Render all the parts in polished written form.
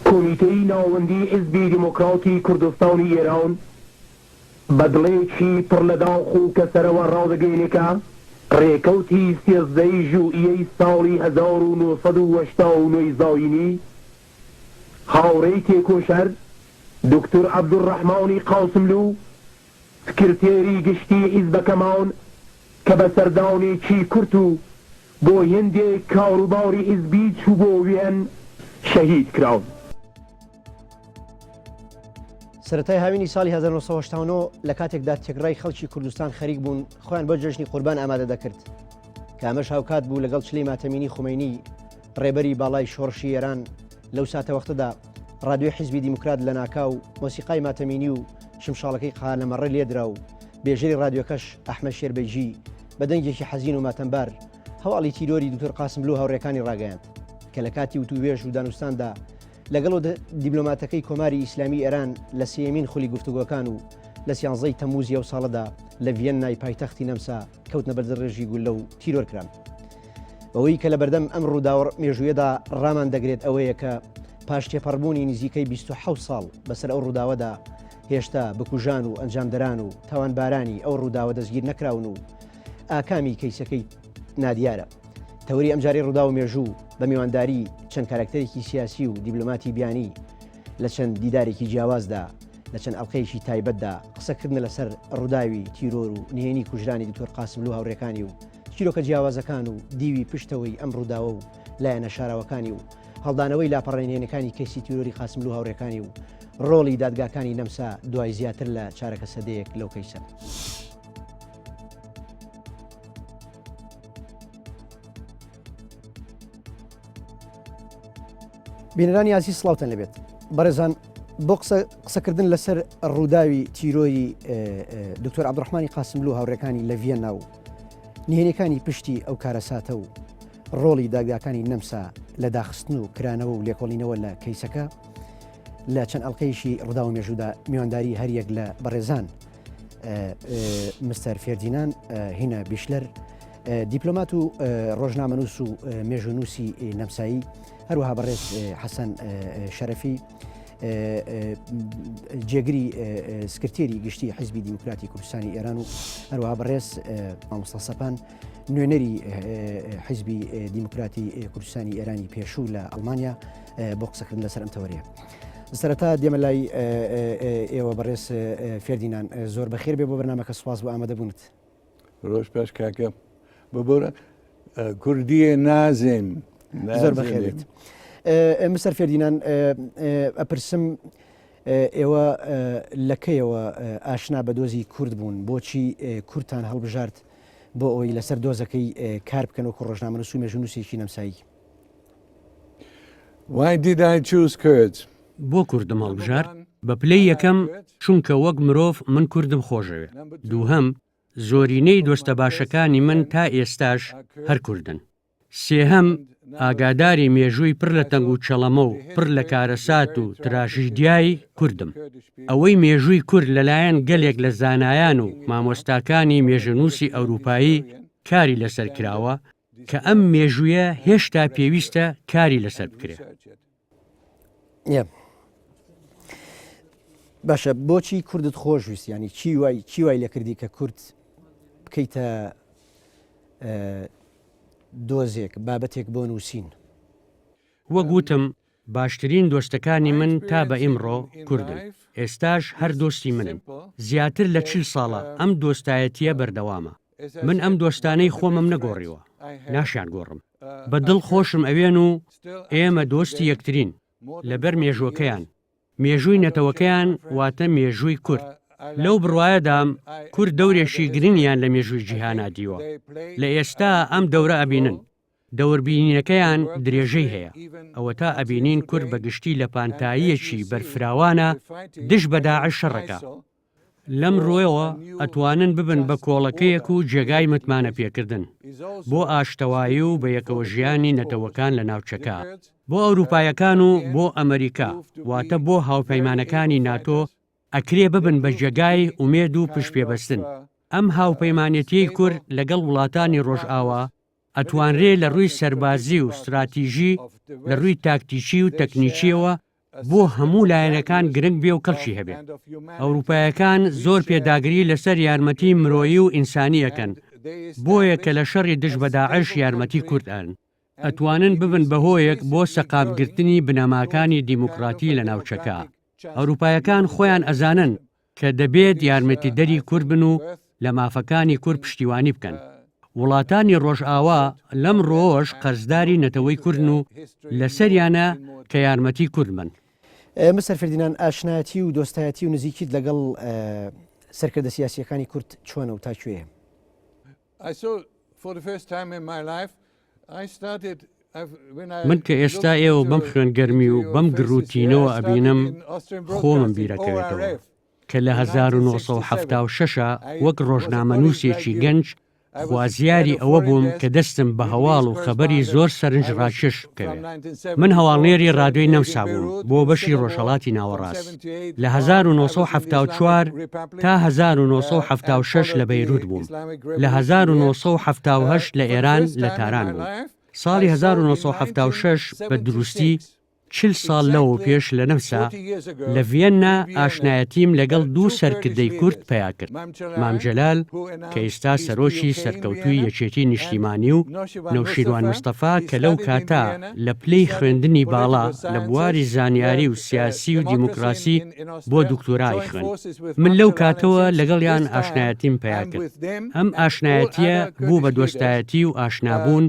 کۆمیتەی ناوەندیی حیزبی دێموکراتی کوردستانی ئێران بە دڵێکی پڕ لە داخ و کەسەرەوە ڕادەگەیەنێ کە ڕێکەوتی 13 ی ژوئیەی ساڵی 1989 ی زایینی هاوڕێی تێکۆشەر دوکتور عەبدولڕەحمانی قاسملوو سکرتێری گشتیی حیزبەکەمان کە بە سەردانێکی کورت و بۆ هێندێک کاروباری حیزبی چووبۆ وێن، شەهید کران. سەرەتای هاوینی ساڵی 1989 لە کاتێکدا تێکڕای خەڵکی کوردستان خەریک بوون خۆیان بۆ جەژنی قوربان ئامادە دەکرد کە ئەمەش هاوکات بوو لەگەڵ چلەی ماتەمینی خومەینی ڕێبەری باڵای شۆڕشی ئێران لەو ساتەوەختەدا ڕادیۆی حیزبی دیموکرات لەناکاو مۆسیقای ماتەمینی و شمشاڵەکەی قالەمەڕە لێدرا و بێژەری ڕادیۆکەش ئەحمەد شێربەیگی بە دەنگێکی حەزین و ماتەمبار هەواڵی تیرۆری دکتۆر قاسملوو و هاوڕێکانی ڕاگەیاند کە لە کاتی وتووێژ و دانوستاندا لەگەڵ دیبلۆماتەکەی کۆماری ئیسلامی ئێران لە سێیەمین خولی گفتوگۆکان و لە سیانزەی تەمموزی ئەو ساڵەدا لە ڤیەننای پایتەختی نەمسا کەوتنە بەر دەستڕێژی گوللە و تیرۆر کران. ئەوەی کە لە بەردەم ئەم ڕووداوە مێژوویەدا ڕامان دەگرێت ئەوەیە کە پاش تێپەڕبوونی نزیکەی 27 ساڵ بەسەر ئەو ڕووداوەدا هێشتا بکوژان و ئەنجامدەران و تاوانبارانی ئەو ڕووداوە دەستگیر نەکراون و ئاکامی کەیسەکەی نادیارە. تەوەری ئەمجارەی ڕووداو مێژوو بە میوانداری چەند کارەکتەرێکی سیاسی و دیبلۆماتی بیانی لە چەند دیدارێکی جیاوازدا لە چەند ئەڵقەیەکی تایبەتدا قسەکردنە لەسەر ڕووداوی تیرۆر و نهێنی کوژرانی دکتۆر قاسملوو هاوڕێکانی و چیرۆکە جیاوازەکان و دیوی پشتەوەی ئەم ڕووداوە و لایەنە شاراوەکانی و هەڵدانەوەی لاپەڕە نهێنەکانی کەیسی تیرۆری قاسملوو هاوڕێکانی و ڕۆڵی دادگاکانی نەمسا دوای زیاتر لە چارەکە سەدەیەک لەو کەیسە. بینەرانی ئازیز سڵاوتان لەبێت بەڕێزان بۆ قسەکردن لەسەر ڕووداوی تیرۆری دکتۆر عبدڕحمانی قاسملو هاوڕێکانی لە ڤیەننا و نهێنیەکانی پشتی ئەو کارەساتە و ڕۆڵی دادگاکانی نەمسا لە داخستن و کرانەوە و لێکۆڵینەوە لە کەیسەکە لە چەند ئەڵلقەیەکی ڕووداو مێژوودا میوانداری هەریەک لە بەڕێزان مستەر فێردینان هینە بیشلەر دیپلۆمات و ڕۆژنامەنووس و مێژوونووسی نەمسایی هەروەها بەڕێز حەسەن شەرەفی جێگری سکرتێری گشتی حیزبی دیموکراتی کوردستانی ئێران و هەروەها بەڕێز مامۆستا سەپان نوێنەری حیزبی دیموکراتی کوردستانی ئێرانی پێشوو لە ئەڵمانیا بۆ قسەکردن لەسەر ئەم تەوەرەیە. سەرەتا دێمە لای ئێوە بەڕێز فێردینان زۆر بەخێر بێ بۆ بەرنامەکە سوپاس بۆ ئامادەبوونت. ڕۆژ باش کاکە ببورە کوردیە نازێن زۆر بەخێر بێت. مستەر فێردینان ئەپرسم ئێوە لە کەیەوە ئاشنا بە دۆزی کورد بوون بۆچی کوردتان هەڵبژارد بۆ ئەوەی لەسەر دۆزەکەی کار بکەن وەکو ڕۆژنامەنووس و مێژوونووسێکی نەمسایی؟ Why did I choose Kurds? بۆ کوردم هەڵبژارد؟ بە پلەی یەکەم چونکە وەک مرۆڤ من کوردم خۆشەوێ. دووهەم زۆرینەی دۆستە باشەکانی من تا ئێستاش هەر کوردن. سێهەم ئاگاداری مێژووی پڕ لە تەنگوچەڵەمە و پڕ لە کارەسات و تراژیدیای کوردم. ئەوەی مێژووی کورد لەلایەن گەلێک لە زانایان و مامۆستاکانی مێژوونووسی ئەوروپایی کاری لەسەر کراوە، کە ئەم مێژوویە هێشتا پێویستە کاری لەسەر بکرێ. باشە بۆچی کوردت خۆش ویست ینی چی وای چی وای لەکردی کە کورد بکەیتە دۆزێک بابەتێک بۆ نووسین؟ وەک وتم باشترین دۆستەکانی من تا بە ئیمڕۆ کوردن، ئێستاش هەر دۆستی منن، زیاتر لە 40 ساڵە ئەم دۆستایەتییە بەردەوامە، من ئەم دۆستانەی خۆمم نەگۆڕیوە، ناشیان گۆڕم، بە دڵ خۆشم ئەوێن و ئێمە دۆستی یەکترین لەبەر مێژووەکەیان، مێژووی نەتەوەکەیان واتە مێژووی کورد. لەو بڕوایەدام کورد دەورێکی گرنگیان لە مێژووی جیهانا دیوە، لە ئێستا ئەم دەورە ئەبینن، دەوربینینەکەیان درێژەی هەیە، ئەوەتا ئەبینین کورد بە گشتی لە پانتاییەکی بەرفراوانە دژ بە داعش شەڕەکا، لەم ڕووەوە ئەتوانن ببن بە کۆڵەکەیەک و جێگای متمانەپێکردن بۆ ئاشتەوایی و بەیەکەوەژیانی نەتەوەکان لە ناوچەکە، بۆ ئەوروپایەکان و بۆ ئەمریکا، واتە بۆ هاوپەیمانەکانی ناتۆ ئەکرێ ببن بە جێگای ئومێد و پشتپێبەستن. ئەم هاوپەیمانێتیەی کورد لەگەڵ وڵاتانی ڕۆژئاوا ئەتوانرێ لە ڕووی سەربازی و ستراتیژی، لە ڕووی تاکتیکی و تەکنیکییەوە. بۆ هەموو لایەنەکان گرنگ بێ و کەڵکی هەبێ. ئەوروپایەکان زۆر پێداگری لەسەر یارمەتی مرۆیی و ئینسانی ئەکەن، بۆیە کە لە شەڕی دژ بە داعش یارمەتی کورد ئەن، ئەتوانن ببن بە هۆیەک بۆ سەقامگرتنی بنەماکانی دیموکراتی لە ناوچەکە. ئەوروپایەکان خۆیان ئەزانن کە دەبێت یارمەتیدەری کورد بن و لە مافەکانی کورد پشتیوانی بکەن. وڵاتانی ڕۆژئاوا لەم ڕووەوەش قەرزداری نەتەوەی کوردن و لەسەریانە کە یارمەتی کورد بەن. مستەر فردینان، ئاشنایەتی و دۆستایەتی و نزیکیت لەگەڵ سەرکردە سیاسییەکانی کورد چۆنە و تا کوێیە؟ من کە ئێستا ئێوە بەم خوێنگەرمی و بەم گڕوتینەوە ئەبینم خۆمم بیرەکەوێتەوە کە لە 1970 وەک ڕۆژنامەنووسێکی گەنج خوازیاری ئەوە بووم کە دەستم بە هەواڵ و خەبەری زۆر سەرنج ڕاکێش بکەوێ. من هەواڵنێری ڕادیۆی نەمسا بووم بۆ بەشی ڕۆژهەڵاتی ناوەڕاست. لە 1974 تا 1976 لە بەیروت بووم. لە 1978 لە ئێران لە تاران بووم. ساڵی 1976 بە دروستی 40 ساڵ لەوەوپێش لە نەمسا، لە ڤیەننا ئاشنایەتیم لەگەڵ دوو سەرکردەی کورد پەیا کرد، مام جەلال کە ئیستا سەرۆکی سەرکەوتووی یەکێتی نیشتیمانی و نەوشیروان مستەفا کە لەو کاتە لە پلەی خوێندنی باڵا لە بواری زانیاری و سیاسی و دیموکراسی بۆ دوکتورا ئەیخوێند. من لەو کاتەوە لەگەڵیان ئاشنایەتیم پەیا کرد. ئەم ئاشنایەتییە بوو بە دۆستایەتی و ئاشنابوون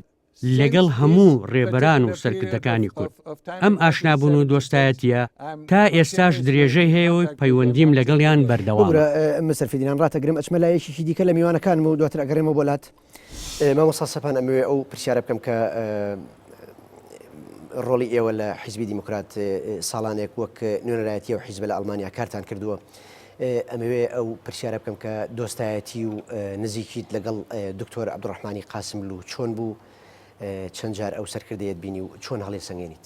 لەگەڵ هەموو ڕێبەران و سەرکردەکانی کورد. ئەم ئاشنابوون و دۆستایەتییە تا ئێستاش درێژەی هەیە و پەیوەندیم لەگەڵیان بەردەوامە. ببورە مستەر فیدینان ڕاتەگرم ئەچمە لای یەکێکی دیکە لە میوانەکانم و دواتر ئەگەڕێمەوە بۆ لات. مامۆستا سەپان ئەمەوێ ئەو پرسیارە بکەم کە ڕۆڵی ئێوە لە حیزبی دیموکرات ساڵانێک وەک نوێنەرایەتی ئەو حیزبە لە ئەڵمانیا کارتان کردووە. ئەمەوێ ئەو پرسیارە بکەم کە دۆستایەتی و نزیکیت لەگەڵ دکتۆر عەبدوڕەحمانی قاسملوو چۆن بوو؟ چەند جار ئەو سەرکردەیەت بینی و چۆن هەڵیسەنگێنیت؟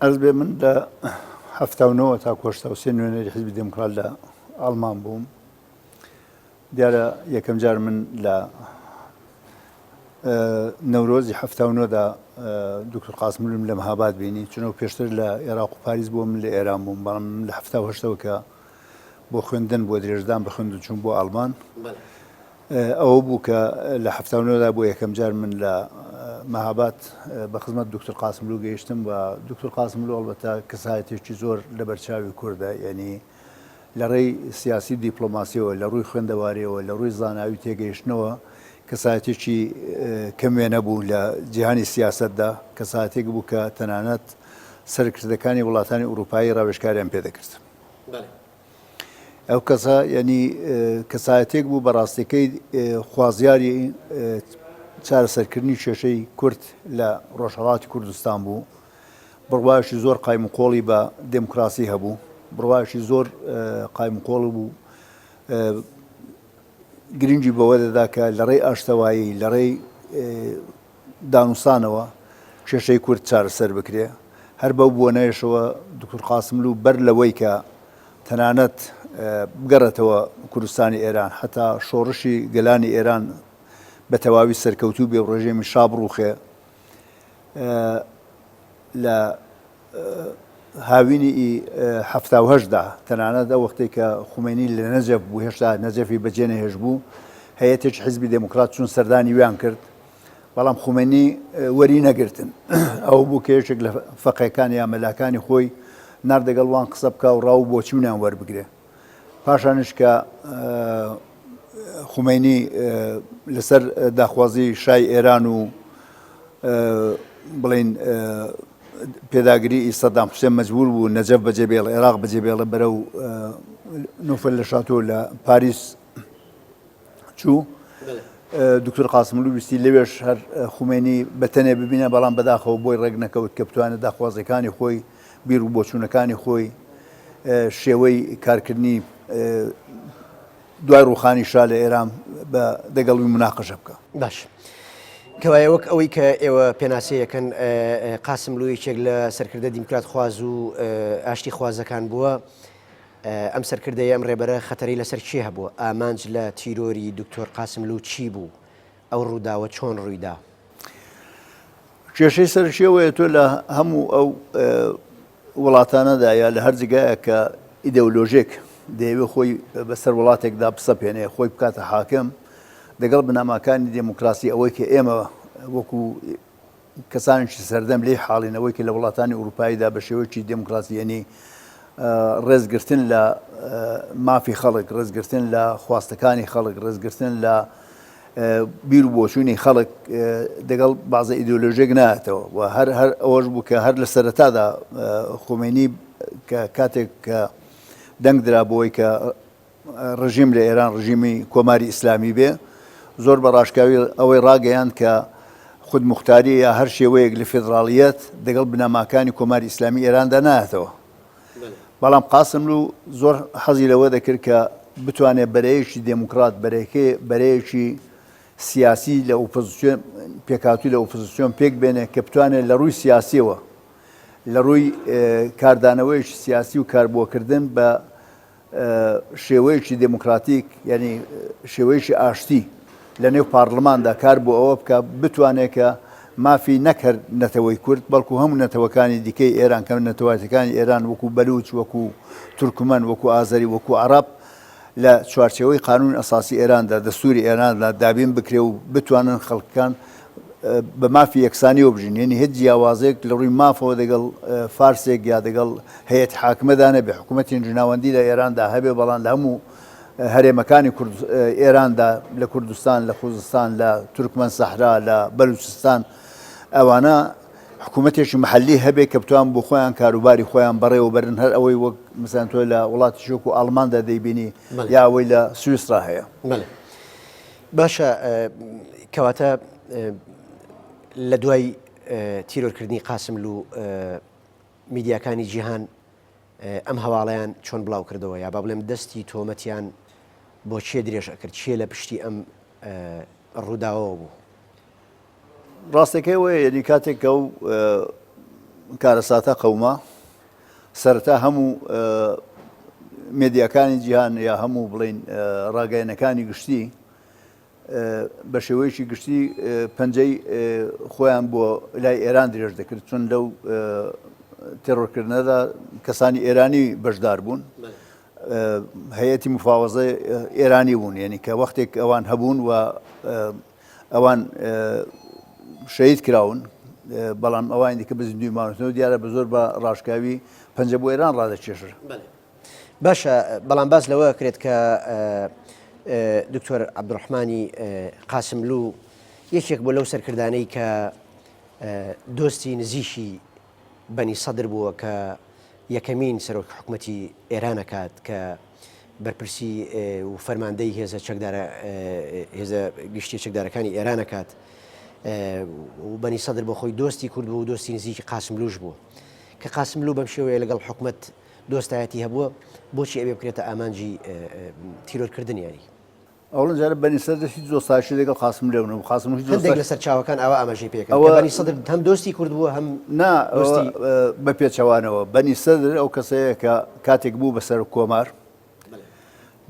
ئەرز بێ من لە 79 تا 83 نوێنەری حزبی دێموکرات لە ئەڵمان بووم. دیارە یەکەم جار من لە نەورۆزی 79 دا دکتۆر قاسملوم لە مهاباد بینی چونەوە پێشتر لە عێراق و پاریس بووم من لە ئێران بووم بەڵام من لە 78ەوە کە بۆ خوێندن بۆ درێژدان بە خوێندن چوون بۆ ئەڵمان ئەوە بوو کە لە 79 دا بۆ یەکەم جار من لە مەهاباد بە خزمەت دکتۆر قاسملو گەیشتم و دکتۆر قاسملو ئەڵبەتە کەسایەتێکی زۆر لەبەرچاوی کوردە یعنی لە ڕێی سیاسی و دیپڵۆماسیەوە، لە ڕووی خوێندەواریەوە، لە ڕووی زاناوی و تێگەیشتنەوە کەسایەتێکی کەم وێنە بوو لە جیهانی سیاسەتدا، کەسایەتێک بوو کە تەنانەت سەرکردەکانی وڵاتانی ئوڕووپایی ڕاوێژکاریان پێ دەکرد. ئەو کەسە یانی کەسایەتێک بوو بە ڕاستیەکەی خوازیاری چارەسەرکردنی کێشەی کورد لە ڕۆژهەڵاتی کوردستان بوو. بڕوایەکی زۆر قایم و قۆڵی بە دێموکراسی هەبوو، بڕوایەکی زۆر قایم و قۆڵ بوو، گرنگی بەوە دەدا کە لە ڕێی ئاشتەوایی، لە ڕێی دانوسانەوە کێشەی کورد چارەسەر بکرێ. هەر بەو بۆنەیەشەوە دوکتور قاسملوو بەر لەوەی کە تەنانەت بگەڕێتەوە کوردستانی ئێران، حەتا شۆڕشی گەلانی ئێران بە تەواوی سەرکەوتوو بێ و ڕێژێمی شا بڕووخێ، لە هاوینی ئی 78 دا تەنانەت ئەو وەختەی کە خومەینی لە نەجەف بوو هێشتا نەجەفی بەجێ نەهێشت بوو هەیەتێکی حیزبی دێموکرات چوون سەردانی ویان کرد بەڵام خومەینی وەری نەگرتن ئەو بوو کە یەکێک لە فەقێکان یا مەلاکانی خۆی نارد دەگەڵ وان قسە بکا و ڕاو بۆچوونیان وەربگرێ پاشانیش کە خومەینی لەسەر داخوازی شای ئێران و بڵین پێداگری سەدام حوسێن مەجبور بوو نەجەف بەجێ بێڵ عێراق بەجێ بێڵە بەرەو نوفل لە شاتۆ لە پاریس چوو دکتۆر قاسملوو ویستی لەوێش هەر خومێنی بەتەنێ ببینە بەڵام بەداخەوە بۆی ڕێک نەکەوت کە بتوانێت داخوازیەکانی خۆی بیر و بۆچوونەکانی خۆی شێوەی کارکردنی دوای ڕوخانی شا لە ئێران بە دەگەڵوی مناقەشە بکە. باش. کەوایە وەک ئەوەی کە ئێوە پێناسەیەکەن قاسملوو یەکێک لە سەرکردە دیموکراتخواز و ئاشتیخوازەکان بووە، ئەم سەرکردەیە، ئەم ڕێبەرە خەتەرەی لەسەر کێ هەبوو؟ ئامانج لە تیرۆری دکتۆر قاسملوو چی بوو؟ ئەو ڕووداوە چۆن ڕوویدا؟ کێشەی سەرەکی ئەوەیە تۆ لە هەموو ئەو. وڵاتانەدا یا لە هەر جێگایەک کە ئیدەولۆژێک دەیەوێ خۆی بەسەر وڵاتێکدا بسەپێنێ، خۆی بکاتە حاکم، دەگەڵ بنەماکانی دێموکراسی ئەوەی کە ئێمە وەکوو کەسانێکی سەردەم لێی حاڵین، ئەوەی کە لە وڵاتانی ئورووپاییدا بە شێوەیەکی دێموکراسی یەنی ڕێزگرتن لە مافی خەڵک، ڕێزگرتن لە خواستەکانی خەڵک، ڕێزگرتن لە بیر و بۆچوونی خەڵک دەگەڵ بازە ئیدۆلۆژێک نایەتەوە و هەر هەر ئەوەش بوو کە هەر لە سەرەتادا خومەینی کە کاتێک کە دەنگ درا بۆی کە ڕژیم لە ئێران ڕژیمی کۆماری ئیسلامی بێ زۆر بە ڕاشکاوی ئەوەی ڕاگەیاند کە خودموختاری یا هەر شێوەیەک لە فێدراڵیەت دەگەڵ بنەماکانی کۆماری ئیسلامی ئێراندا نایەتەوە. بەڵام قاسملوو زۆر حەزی لەوە دەکرد کە بتوانێت بەرەیەکی دێموکڕات، بەرەیەکەی بەرەیەکی سیاسی لە ئۆپۆزیسیۆن پێکهاتوو لە ئۆپۆزیسیۆن پێک بێنێ کە بتوانێت لە ڕووی سیاسیەوە لە ڕووی کاردانەوەیەکی سیاسی و کاربۆکردن بە شێوەیەکی دێموکراتیک یانی شێوەیەکی ئاشتی لە نێو پارلماندا کار بۆ ئەوە بکا بتوانێت کە مافی نەک هەر نەتەوەی کورد بەڵکو هەموو نەتەوەکانی دیکەی ئێران کە نەتەوایەتەکانی ئێران وەکو بەلوچ وەکو تورکمەن وەکو ئازەری وەکو عەڕەب لە چوارچێوەی قانون ئەساسی ئێراندا دەستوری ئێراندا دابین بکرێ و بتوانن خەڵکان بە مافی یەکسانیەوە بژین یعنی هیچ جیاوازێک لە ڕووی مافەوە دەگەڵ فارسێک یا دەگەڵ هەیئەت حاکمەدا نەبێ حکوومەتی ناوەندی لە ئێراندا هەبێ بەڵام لە هەموو هەرێمەکانی ئێراندا لە کوردستان لە خوزستان لە تورکمەن سەحرا لە بەلوچستان ئەوانە حکوومەتێکی محلی هەبێ کە بتوان بۆ خۆیان کاروباری خۆیان بەڕێوە بەرن هەر ئەوەی وەک مثلەن تۆ لە وڵاتی شۆک و ئاڵماندا دەیبینی یا ئەوەی لە سویسرا هەیە. باشە کەواتە لە دوای تیرۆرکردنی قاسملوو میدیاکانی جیهان ئەم هەواڵەیان چۆن بڵاو کردەوە یا با بڵێم دەستی تۆمەتیان بۆ کێ درێژ ئەکرد کێ لە پشتی ئەم ڕووداوەوە بوو؟ ڕاستەکەی ئەوەیە یەنی کاتێک کە ئەو کارەساتە قەوما سەرەتا هەموو مێدیاکانی جیهان یا هەموو بڵین ڕاگەیەنەکانی گشتی بە شێوەیەکی گشتی پەنجەی خۆیان بۆ لای ئێران درێژ دەکرد چون لەو تێرۆرکردنەدا کەسانی ئێرانی بەشدار بوون هەیەتی مفاوەزە ئێرانی بوون یعنی کە وەختێک ئەوان هەبوون و ئەوان شەهید کراون بەڵام ئەوانی دیکە بە زیندووی ماونەتەوە دیارە بە زۆر بە ڕاشکاوی پەنجە بۆ ئێران ڕادەکێشن. باشە بەڵام باس لەوە کرێت کە دکتۆر عەبدولڕەحمانی قاسملوو یەکێک بوو لەو سەرکردانەی کە دۆستی نزیکی بەنی سەدر بووە کە یەکەمین سەرۆکی حکومەتی ئێران ئەکات کە بەرپرسی و فەرماندەی هێزە چەکدارە هێزە گشتیە چەکدارەکانی ئێران ئەکات و بەنی سەدر بۆ خۆی دۆستی کورد بوو و دۆستی نزیکی قاسملوش بوو کە قاسملو بەم شێوەیە لەگەڵ حکومەت دۆستایەتی هەبووە بۆچی ئەبێ بکرێتە ئامانجی تیرۆرکردنیانی؟ ئەوڵن جارە بەنی سەدر هیچ دۆستایەتی لەگەڵ قاسم لێو نەبوو قاسم هیچ هەندێک لە سەرچاوەکان ئاوا ئاماژەی پێکەن کە بەنی سەدر هەم دۆستی کورد بووە هەم نا دۆستی بە پێچەوانەوە بەنی سەدر ئەو کەسەیە کە کاتێک بوو بە سەرۆک کۆمار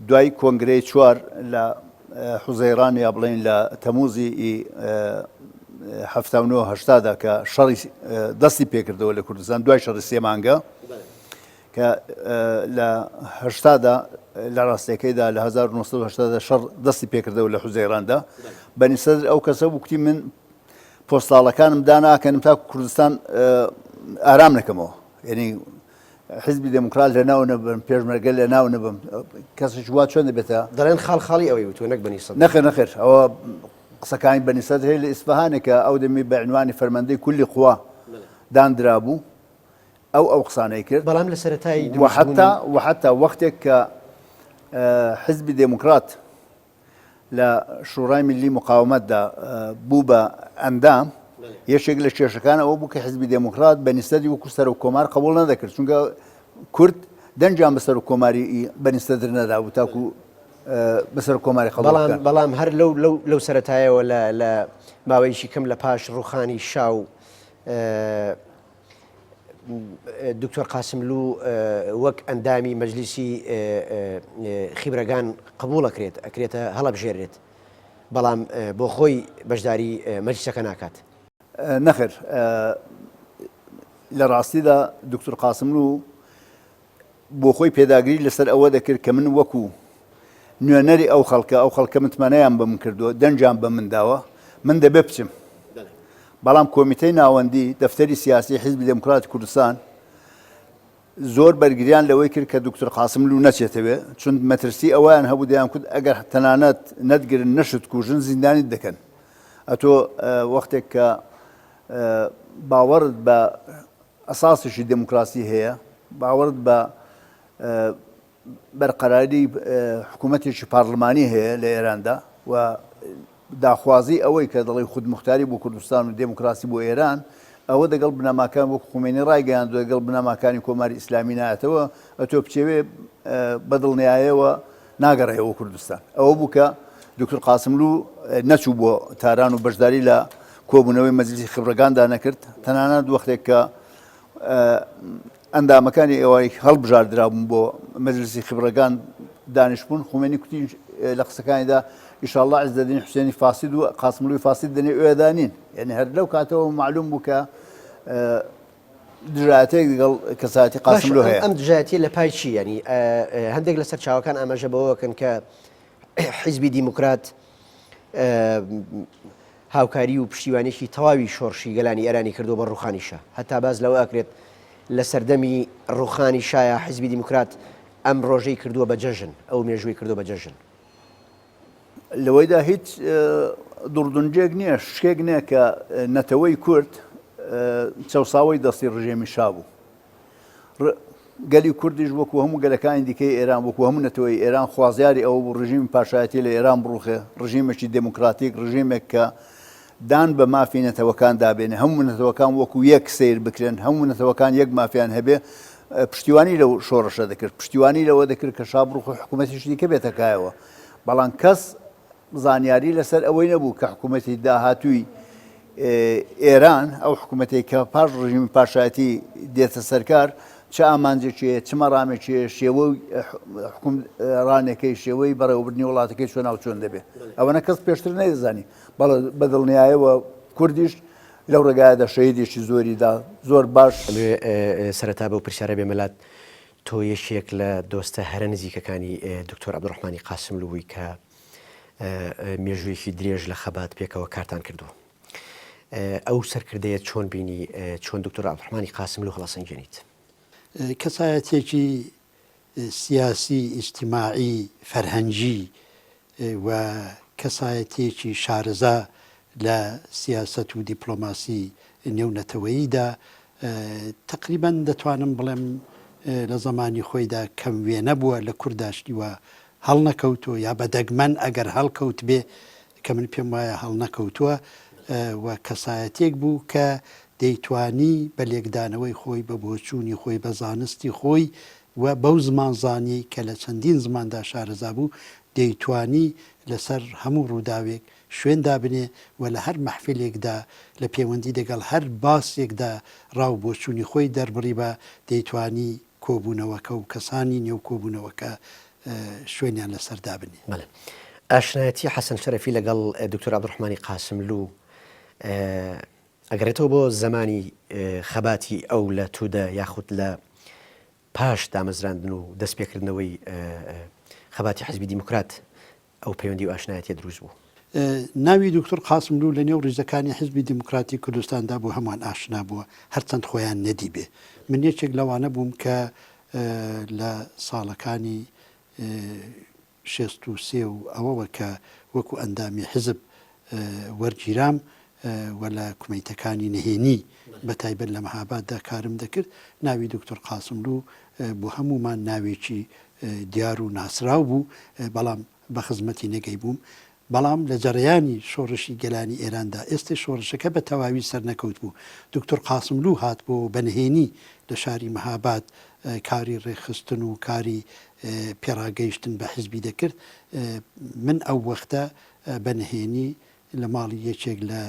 دوای کۆنگرەی چوار لە حوزەیران یا بڵێین لە تەموزی 79 هەشتادا کە شەڕی دەستی پێکردەوە لە کوردستان دوای شەڕی سێمانگە کە لە هەشتادا لە ڕاستیەکەیدا لە 1970 دا شەڕ دەستی پێکردەوە لە حوزەیراندا بەنی سەدر ئەو کەسە بوو کوتی من پۆستاڵەکانم داناکەنم تا کوردستان ئارام نەکەمەوە یعنی حزبی دێموکرات لە ناو نەبم پێشمەرگە لە ناو نەبم کەسێکی وا چۆن دەبێتە دەڵێن خاڵ خاڵی ئەوەی وتووە نەک بەنی سەدر نەخێر نەخێر ئەوە قسەکانی بەنی سەدر هەیە لە ئیسفەهانێکە ئەو دەمی بە عنوانی فەرماندەی کولی قوا داندرابوو ئەو ئەو قسانەی کرد. بەڵام لە سەرەتای دروستبوونی. وە حەتا وەختێک کە حیزبی دێموکڕات لە شوڕای میللی موقاومەتدا بوو بە ئەندام، یەکێک لە کێشەکان ئەوە بوو کە حیزبی دێموکڕات بەنی سەدری وەکوو سەرۆک کۆمار قەبووڵ نەدەکرد، چونکە کورد دەنگیان بە سەرۆک کۆماری بەنی سەدر نەدابوو تاکوو بە سەرۆک کۆماری قەبووڵ بکەن. بەڵام هەر لەو لەو سەرەتایەوە لە ماوەیەکی کەم لە پاش ڕووخانی شا و دکتۆر قاسملوو وەک ئەندامی مەجلیسی خیبرەگان قبوڵ ئەکرێت ئەکرێتە هەڵەبژێرێت بەڵام بۆ خۆی بەشداری مەجلیسەکە ناکات. نەخێر. لە ڕاستیدا دکتور قاسملوو بۆ خۆی پێداگری لەسەر ئەوە دەکرد کە من وەکو نوێنەری ئەو خەڵکە، ئەو خەڵکە متمانەیان بە من کردووە، دەنگیان بە من داوە، من دەبێ بچم. بەڵام کۆمیتەی ناوەندی دەفتەری سیاسی حیزبی دێموکراتی کوردستان زۆر بەرگریان لەوەی کرد کە دکتور قاسملوو نەچێتەوێ، چون مەترسی ئەوەیان هەبوو دەیانکوت ئەگەر تەنانەت نەتگرن نەشت کوژن زیندانیت دەکەن. ئەتۆ وەختێک کە باوەڕت بە ئەساسێکی دێموکراسی هەیە، باوەڕت بە بەرقەراری حکوومەتێکی پارلمانی هەیە لە ئێراندا و داخوازی ئەوەی کە دەڵێی خودموختاری بۆ کوردستان و دێموکراسی بۆ ئێران، ئەوە دەگەڵ بنەماکان وەک خومەینی ڕایگەیاندووە دەگەڵ بنەماکانی کۆماری ئیسلامی نایەتەوە، ئەتۆ بچێوێ بە دڵنیایەوە ناگەڕێیەوە کوردستان. ئەوە بوو کە دوکتور قاسملوو نەچوو بۆ تاران و بەشداری لە کۆبوونەوەی مەجلیسی خبرەگاندا نەکرد، تەنانەت وەختێک کە ئەندامەکانی ئێوەی هەڵبژاردرابوون بۆ مەجلیسی خبرەگان دانیشتبوون، خومەینی کوتی لە قسەکانیدا ئیشاڵڵا عیزەدین حوسێنی فاسد و قاسملووی فاسد دەنێو ئێوەدا نین. یعنی هەر لەو کاتەوە مەعلووم بوو کە دژایەتێک لەگەڵ کەسایەتی قاسملوو هەیە. ئەم دژایەتیە لە پای چی؟ یعنی هەندێک لە سەرچاوەکان ئاماژە بەوەکەن کە حیزبی دیموکرات هاوکاری و پشتیوانێکی تەواوی شۆڕشی گەلانی ئێرانی کردو بە ڕوخانی شا هەتا باز لەوە ئەکرێت لە سەردەمی ڕوخانی شایە حیزبی دیموکرات ئەم ڕۆژەی کردووە بە جەژن ئەو مێژووی کردو بە جەژن. لەوەیدا هیچ دڕدونجێک نییە، شکێک نییە کە نەتەوەی کورد چەوساوەی دەستی ڕژێمی شا بوو. گەلی کوردیش وەکو هەموو گەلەکانی دیکەی ئێران، وەکو هەموو نەتەوەی ئێران خوازیاری ئەوە بوو ڕژیمی پاشایەتی لە ئێران بڕوخێ، ڕژیمێکی دێموکراتیک، ڕژیمێک کە دان بە مافی نەتەوەکان دابێنێ، هەموو نەتەوەکان وەکو یەک سەیر بکرێن، هەموو نەتەوەکان یەک مافیان هەبێ، پشتیوانی لەو شۆڕشە دەکرد، پشتیوانی لەوە دەکرد کە شا بڕوخێ حکوومەتێکی دیکە بێتە کایەوە، بەڵام کەس زانیاری لەسەر ئەوەی نەبوو کە حکوومەتی داهاتووی ئێران، ئەو حکوومەتەی کە پاش ڕژیمی پاشایەتی دێتە سەرکار، چ ئامانجێکی هەیە، چ مەرامێکی هەیە، شێوەی حوکمڕانێکەی، شێوەی بەڕێوەبردنی وڵاتەکەی چۆناو چۆن دەبێ. ئەوەنە کەس پێشتر نەیدەزانی. بەڵێ بە دڵنیایەوە کوردیش لەو ڕێگایەدا شەهیدێکی زۆری دا، زۆر باش. ئەمەوێ سەرەتا بەو پرسیارە بێمە لات، تۆ یەکێک لە دۆستە هەرە نزیکەکانی دکتۆر عەبدولڕەحمانی قاسملوو بووی کە مێژوویەکی درێژ لە خەبات پێکەوە کارتان کردووە. ئەو سەرکردەیە چۆن بینی، چۆن دکتۆر عەبدولڕەحمانی قاسملوو هەڵەسەنگێنیت؟ کەسایەتیەکی سیاسی، ئیجتیماعی، فەرهەنگی و کەسایەتیەکی شارەزا لە سیاسەت و دیپلۆماسی نێونەتەوەییدا، تەقریبەن دەتوانم بڵێم لە زەمانی خۆیدا کەم وێنە بووە لە کوردا شتی وا هەڵنەکەوتووە یا بە دەگمەن ئەگەر هەڵکەوتبێ کە من پێم وایە هەڵنەکەوتووە و کەسایەتیەک بوو کە دەیتوانی بە لێکدانەوەی خۆی، بە بۆچوونی خۆی، بە زانستی خۆی و بەو زمانزانیەی کە لە چەندین زماندا شارەزا بوو، دەیتوانی لەسەر هەموو ڕووداوێک شوێن دابنێ و لە هەر مەحفیلێکدا لە پێوەندی دەگەڵ هەر باسێکدا ڕا و بۆچوونی خۆی دەربڕیبا، دەیتوانی کۆبوونەوەکە و کەسانی نێو کۆبوونەوەکە شوێنیان لەسەر دابنێ. بەڵێ. ئاشنایەتی حەسەن شەرەفی لەگەڵ دکتۆر عەبدولڕەحمانی قاسملوو ئەگەڕێتەوە بۆ زەمانی خەباتی ئەو لە تودە یاخود لە پاش دامەزراندن و دەستپێکردنەوەی خەباتی حزبی دیموکرات ئەو پەیوەندی و ئاشنایەتیە دروست بوو. ناوی دوکتور قاسملوو لە نێو ڕیزەکانی حیزبی دێموکراتی کوردستاندا بۆ هەمووان ئاشنا بووە، هەرچەند خۆیان نەدیبێ. من یەکێک لەوانە بووم کە لە ساڵەکانی 63 و ئەوەوە کە وەکوو ئەندامی حیزب وەرگیرام و لە کومەیتەکانی نهێنی بە تایبەت لە مەهاباددا کارم دەکرد، ناوی دوکتور قاسملوو بۆ هەموومان ناوێکی دیار و ناسراو بوو، بەڵام بە خزمەتی نەگەیبووم، بەڵام لە جەرەیانی شۆڕشی گەلانی ئێراندا، ئێستێ شۆڕشەکە بە تەواوی سەرنەکەوتبوو، دوکتور قاسملوو هاتبۆوە بە نهێنی لە شاری مەهاباد کاری ڕێکخستن و کاری پێڕاگەیشتن بە حیزبی دەکرد، من ئەو وەختە بە نهێنی لە ماڵی یەکێک لە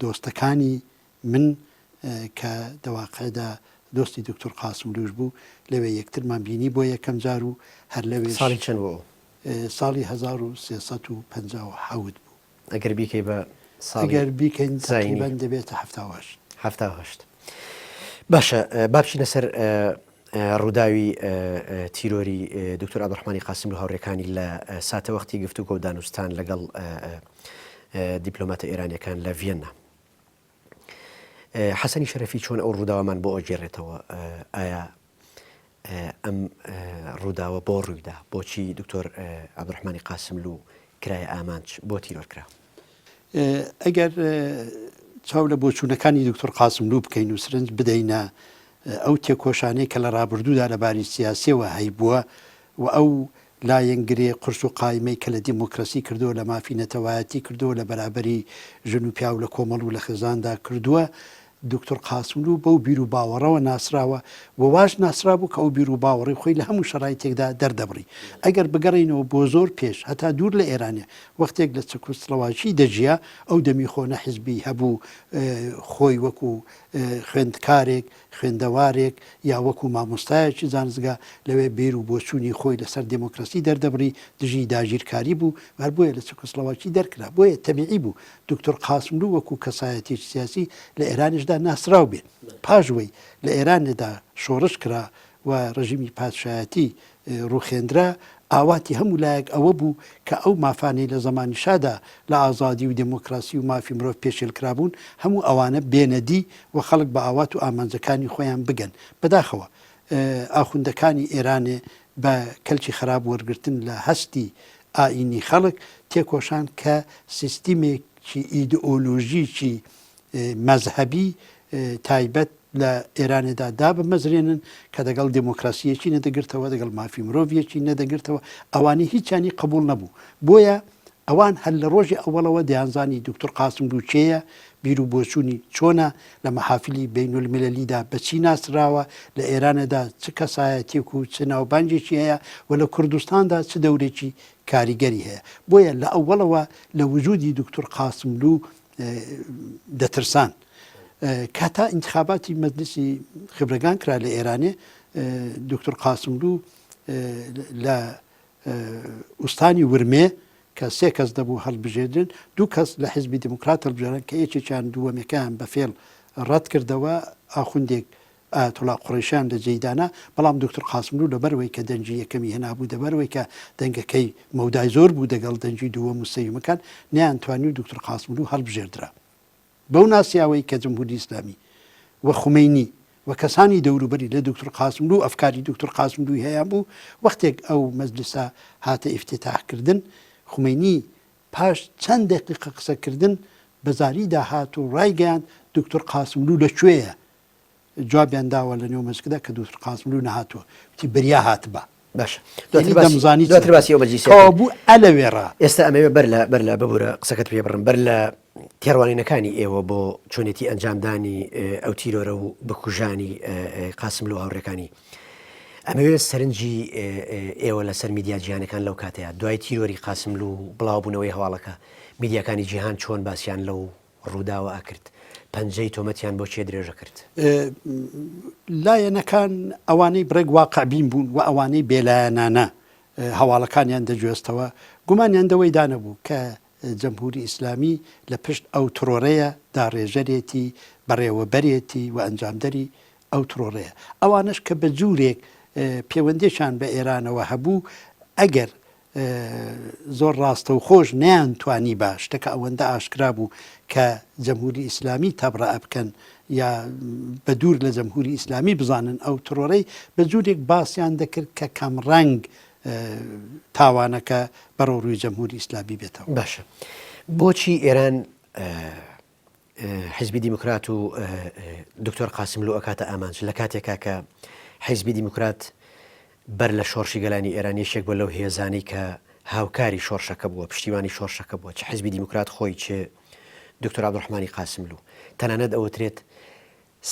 دۆستەکانی من کە دە واقعدا دۆستی دوکتور قاسملووش بوو، لەوێ یەکترمان بینی بۆ یەکەم جار و هەر لەوێش. ساڵی چەند بوو ئەو؟ ساڵی 1357 بوو. ئەگەر بیکەی بە ساڵی ئەگەر بیکەین زایینی؟ تەقریبەن دەبێتە 78. 78. باشە با بچینە سەر ڕووداوی تیرۆری دکتۆر عەبدولڕەحمانی قاسملوو و هاوڕێکانی لە ساتەوەختی گفتوگۆ و دانوستان لەگەڵ دیپلۆماتە ئێرانیەکان لە ڤیەننا. حەسەنی شەرەفی چۆن ئەو ڕووداوەمان بۆ ئەگێڕێتەوە؟ ئایا ئەم ڕووداوە بۆ ڕوویدا؟ بۆچی دکتۆر عەبدولڕەحمانی قاسملوو کرایە ئامانج؟ بۆ تیرۆر کرا؟ ئەگەر چاو لە بۆچوونەکانی دکتۆر قاسملوو بکەین و سرنج بدەینە ئەو تێکۆشانەی کە لە ڕابردوودا لە باری سیاسیەوە هەیبووە و ئەو لایەنگرێ قورس و قایمەی کە لە دیمۆکرەسی کردووە، لە مافی نەتەوایەتی کردووە، لە بەرابەری ژن و پیاو لە کۆمەڵ و لە خێزاندا کردووە، دوکتور قاسملوو بەو بیر و باوەڕەوە ناسراوە و واش ناسرابوو کە ئەو بیر و باوەڕەی خۆی لە هەموو شەرایتێکدا دەردەبڕی. ئەگەر بگەڕێینەوە بۆ زۆر پێش، هەتا دوور لە ئێرانێ، وەختێک لە چەکوسڵەواکی دەژیا، ئەو دەمی خۆ نە حیزبی هەبوو، خۆی وەکوو خوێندکارێک، خوێندەوارێک یا وەکو مامۆستایەکی زانستگا لەوێ بیر و بۆچوونی خۆی لەسەر دێمۆکراسی دەردەبڕی، دژی داگیرکاری بوو و هەر بۆیە لە چەکۆسڵەواکی دەرکرا. بۆیە تەبیعی بوو دوکتور قاسملوو وەکوو کەسایەتییەکی سیاسی لە ئێرانیشدا ناسراو بێ. پاش وەی لە ئێرانێدا شۆڕش کرا و ڕژیمی پادشایەتی ڕووخێندرا، ئاواتی هەموو لایەک ئەوە بوو کە ئەو مافانەی لە زەمانی شادا لە ئازادی و دێمۆکراسی و مافی مرۆڤ پێشێل کرابوون، هەموو ئەوانە بێنە دی و خەڵک بە ئاوات و ئامانجەکانی خۆیان بگەن. بەداخەوە ئاخوندەکانی ئێرانێ بە کەلکی خەراپ وەرگرتن لە هەستی ئایینی خەڵک تێکۆشان کە سیستیمێکی ئیدئۆلۆژیکی مەزهەبی تایبەت لە ئێرانێدا دابمەزرێنن کە دەگەڵ دێمۆکراسی یەکی نەدەگرتەوە، دەگەڵ مافی مرۆڤ یەکی نەدەگرتەوە، ئەوانەی هیچیانی قبووڵ نەبوو. بۆیە ئەوان هەر لە ڕۆژی ئەوەڵەوە دەیانزانی دوکتور قاسملوو کێیە، بیر و بۆچوونی چۆنە، لە مەحافلی بەینولمیلەلیدا بە چی ناسراوە، لە ئێرانێدا چ کەسایەتییەک و چ ناوبانگێکی هەیە و لە کوردستاندا چ دەورێکی کاریگەری هەیە. بۆیە لە ئەوەڵەوە لە وجوودی دوکتور قاسملوو دەترسان. کە تا ئینتخاباتی مەجلیسی خبرەگان کرا لە ئێرانێ دکتور قاسملوو لە ئوستانی ورمێ کە سێ کەس دەبوو هەڵبژێردرێن دوو کەس لە حزبی دیموکرات هەڵبژێران کە یەکێکیان دووەمەکەیان بە فێڵ ڕەت کردەوە ئاخوندێک ئایەتوڵا قوڕەیشیان لە جێی دانا، بەڵام دوکتور قاسملوو لەبەر وەی کە دەنگی یەکەمی هێنابوو دەبەر وەی کە دەنگەکەی مەودای زۆر بوو دەگەڵ دەنگی دووەم و سێیەمەکان نەیانتوانی و دوکتور قاسملوو هەڵبژێردرا. بەو ناسیاوەی کە جمهوری ئیسلامی و خومەینی و کەسانی دەوروبەری لە دوکتور قاسملوو و ئەفکاری دوکتور قاسملووی هەیان بوو، وەختێک ئەو مەجلیسە هاتە ئیفتتاح کردن خومەینی پاش چەند دەقیقە قسە کردن بە زاریدا هات و ڕایگەیاند دوکتور قاسملوو لە کوێیە؟ جوابیان داوە لە نێو مەسکدا کە دوکتور قاسملوو نەهاتووە. وتی بریا هاتبا. باشە یانی دواتر باسی دەمزانی چ دواتر باسی ئەو مەجلیسە کەوا ئەکەین. بوو ئەلەوێ ڕا. ئێستا ئەمەوێ بەر لە بەر لە ببورە قسەکەت پێ بڕم بەر لە تێڕوانینەکانی ئێوە بۆ چۆنێتی ئەنجامدانی ئەو تیرۆرە و بکوژانی قاسملوو و هاوڕێکانی ئەمەوێ سەرنجی ئێوە لەسەر میدیا جیهانەکان لەو کاتەیە دوای تیرۆری قاسملوو و بڵاوبوونەوەی هەواڵەکە میدیاکانی جیهان چۆن باسیان لەو ڕووداوە ئەکرد؟ پەنجەی تۆمەتیان بۆ کێ درێژ ئەکرد؟ لایەنەکان ئەوانەی بڕێک واقعبین بوون و ئەوانەی بێلایەنانە هەواڵەکانیان دەگوێزتەوە، گومانیان دەوەیدا نەبوو کە جەمهوری ئیسلامی لە پشت ئەو تڕۆرەیە، داڕێژەرێتی، بەڕێوەبەرێتی و ئەنجامدەری ئەو تڕۆرەیە. ئەوانەش کە بە جورێک پێوەندێکیان بە ئێرانەوە هەبوو، ئەگەر زۆر ڕاستەوخۆش نەیانتوانیبا، شتەکە ئەوەندە ئاشکرا بوو کە جەمهوری ئیسلامی تەبرەئە بکەن یا بە دوور لە جەمهوری ئیسلامی بزانن ئەو تڕۆرەی، بە جورێک باسیان دەکرد کە کەمڕەنگ تاوانەکە بەرەو ڕووی جەمهوری ئیسلامی بێتەوە. باشە بۆچی ئێران حیزبی دیموکرات و دکتۆر قاسملوو ئەکاتە ئامانج لە کاتێکا کە حیزبی دیموکرات بەر لە شۆڕشی گەلانی ئێران یەکێک بووە لەو هێزانەی کە هاوکاری شۆڕشەکە بووە پشتیوانی شۆڕشەکە بووە چ حیزبی دیموکرات خۆی چ دکتۆر عەبدولڕەحمانی قاسملوو تەنانەت ئەوترێت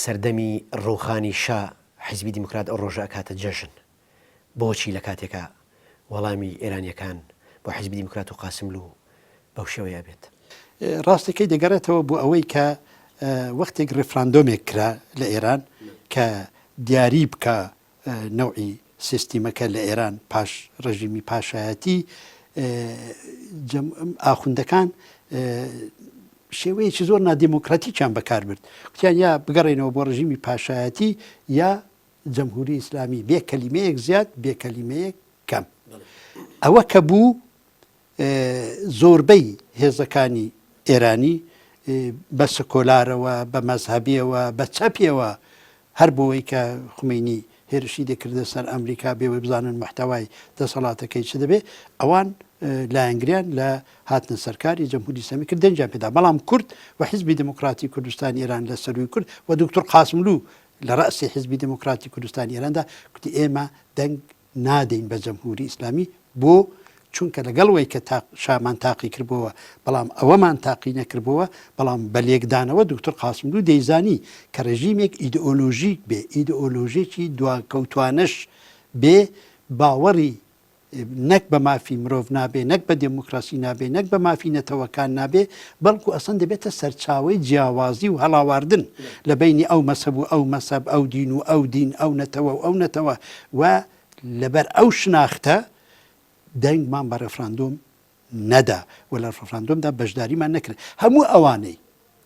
سەردەمی ڕووخانی شا حیزبی دیموکرات ئەو ڕۆژە ئەکاتە جەژن بۆچی لە کاتێکا وەڵامی ئێرانیەکان بۆ حیزبی دیموکرات و قاسملوو بەو شێوەیە ئەبێت؟ ڕاستەکەی دەگەڕێتەوە بۆ ئەوەی کە وەختێک ڕیفراندۆمێک کرا لە ئێران کە دیاری بکا نەوعی سیستیمەکە لە ئێران پاش ڕژیمی پاشایەتی ئاخوندەکان. شێوەیەکی زۆر نادێمۆکراتیکیان بەکار برد. گوتیان یا بگەڕێینەوە بۆ ڕژیمی پاشایەتی یا جەمهوری ئیسلامی بێ کەلیمەیەک زیاد بێ کەلیمەیەک کەم. ئەوە کە بوو زۆربەی هێزەکانی ئێرانی بە سکۆلارەوە، بە مەزهەبیەوە، بە چەپیەوە هەر بۆوەی کە خومەینی هێرشی دەکردە سەر ئەمریکا بێوەی بزانن محتەوای دەسەڵاتەکەی چ دەبێ، ئەوان لایەنگریان لە هاتنە سەرکاری جەمهوری ئیسلامی کرد دەنگیان پێدا، بەڵام کورد و حیزبی دێموکراتی کوردستانی ئێران لە سەرووی کورد و دوکتور قاسملوو لە ڕەئسی حیزبی دێموکراتی کوردستانی ئێراندا کوتی ئێمە دەنگ نادەین بە جەمهوری ئیسلامی بۆ؟ چونکە لەگەڵ وەی کە تا شامان تاقی کردبۆوە بەڵام ئەوەمان تاقی نەکردبۆوە بەڵام بە لێکدانەوە دوکتور قاسملوو دەیزانی کە ڕێژیمێک ئیدئۆلۆژیک بێ ئیدئۆلۆژێکی دواکەوتوانەش بێ باوەڕی نەک بە مافی مرۆڤ نابێ نەک بە دێموکراسی نابێ نەک بە مافی نەتەوەکان نابێ بەڵکو ئەسڵەن دەبێتە سەرچاوەی جیاوازی و هەڵاواردن لە بەینی ئەو مەزهەب و ئەو مەزهەب، ئەو دین و ئەو دین، ئەو نەتەوە و ئەو نەتەوە و لەبەر ئەو شناختە دەنگمان بە ڕێفراندۆم نەدا و لە ڕێفراندۆمدا بەشداریمان نەکرد. هەموو ئەوانەی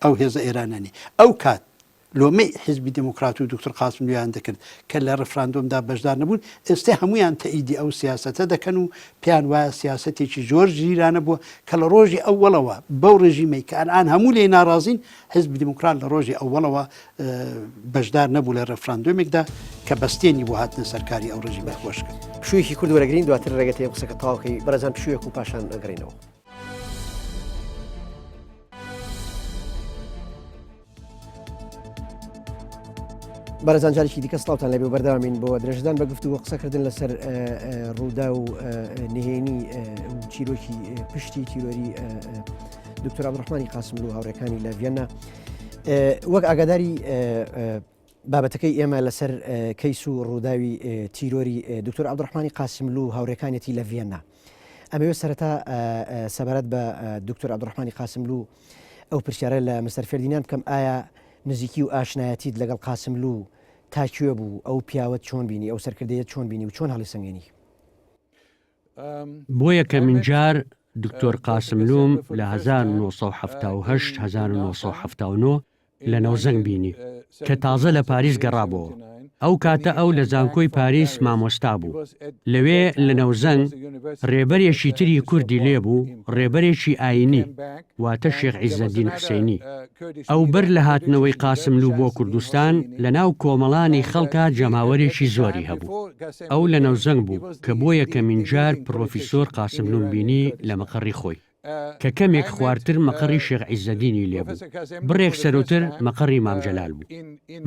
ئەو هێزە ئێرانیانەی ئەو کات لۆمەی حیزبی دێموکرات و دوکتور قاسملوویان دەکرد کە لە ڕێفراندۆمدا بەشدار نەبوون، ئێستێ هەموویان تەئیدی ئەو سیاسەتە دەکەن و پێیان وایە سیاسەتێکی زۆر ژیرانە بووە کە لە ڕۆژی ئەوەڵەوە بەو ڕێژیمەی کە ئەلئان هەموو لێی ناڕازین، حیزبی دێموکرات لە ڕۆژی ئەوەڵەوە بەشدار نەبوو لە ڕێفراندۆمێکدا کە بەستێنی بۆ هاتنە سەرکاری ئەو ڕێژیمە خۆش کرد. پشوویەکی کورت وەرەگرین دواتر ڕێگەت هەیە قسەکە تەواو کەی بەڕێزان پشوویەک و پاشان ئەگەڕێینەوە. بەڕێزان جارێکی دیکە سڵاوتان لەبێ و بەردەوامین بۆ درێژدان بە گفتوگۆ قسەکردن لەسەر ڕوودا و نهێنی و چیرۆکی پشتی تیرۆری دکتۆر عبدڕحمانی قاسملوو و هاوڕێکانی لە ڤیەننا وەک ئاگاداری بابەتەکەی ئێمە لەسەر کەیس و ڕووداوی تیرۆری دکتۆر عبدڕحمانی قاسملوو و هاوڕێکانیەتی لە ڤیەننا. ئەمەوێت سەرەتا سەبارەت بە دکتۆر عبدڕحمانی قاسملوو ئەو پرسیارە لە مستەر فێردینان بکەم ئایا نزیکی و ئاشنایەتیت لەگەڵ قاسملوو تا کوێ بوو ئەو پیاوەت چۆن بینی ئەو سەرکردەیەت چۆن بینی و چۆن هەڵیسەنگێنی؟ بۆ یەکەمین جار دکتۆر قاسملووم لە 1970 1979 لە نەوزەنگ بینی کە تازە لە پاریس گەڕابۆوە. ئەو کاتە ئەو لە زانکۆی پاریس مامۆستا بوو. لەوێ لە نەوزەنگ ڕێبەرێکی تری کوردی لێ بوو، ڕێبەرێکی ئایینی، واتە شێخ عیزەدین حوسەینی. ئەو بەر لە هاتنەوەی قاسملوو بۆ کوردستان لە ناو کۆمەڵانی خەڵکا جەماوەرێکی زۆری هەبوو. ئەو لە نەوزەنگ بوو کە بۆ یەکەمین جار پڕۆفیسۆر قاسملووم بینی لە مەقەڕی خۆی. کە کەمێک خوارتر مەقەڕی شێخ عیزەدینی لێ بوو، بڕێک سەرووتر مەقەڕی مام جەلال بوو.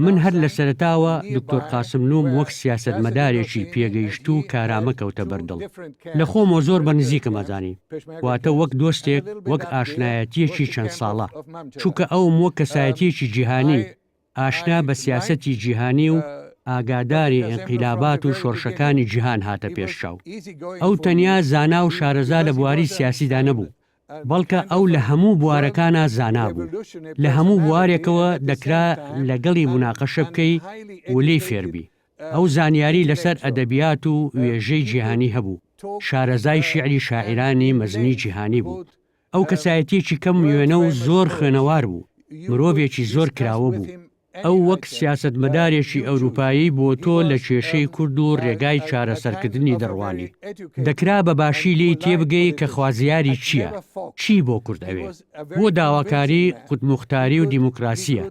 من هەر لە سەرەتاوە دکتۆر قاسملووم وەک سیاسەتمەدارێکی پێگەیشتوو و کارامە کەوتە بەر دڵ. لە خۆمەوە زۆر بە نزیکم ئەزانی، واتە وەک دۆستێک، وەک ئاشنایەتییەکی چەند ساڵە، چونکە ئەوم وەک کەسایەتییەکی جیهانی، ئاشنا بە سیاسەتی جیهانی و ئاگاداری ئینقیلابات و شۆرشەکانی جیهان هاتە پێش چاو. ئەو تەنیا زانا و شارەزا لە بواری سیاسیدا نەبوو، بەڵکە ئەو لە هەموو بوارەکانا زانا بوو. لە هەموو بوارێکەوە دەکرا لەگەڵی موناقەشە بکەی و لێی فێر بی. ئەو زانیاری لەسەر ئەدەبیات و وێژەی جیهانی هەبوو، شارەزای شیعری شاعیرانی مەزنی جیهانی بوو. ئەو کەسایەتییەکی کەم وێنە و زۆر خوێنەوار بوو، مرۆڤێکی زۆر کراوە بوو. ئەو وەک سیاسەتمەدارێکی ئەوروپایی بۆ تۆ لە کێشەی کورد و رێگای چارەسەرکردنی دەڕوانی. دەکرا بە باشی لێی تێبگەی کە خوازیاری چییە، چی بۆ کورد ئەوێ، بۆ داواکاری خودموختاری و دیموکراسییە،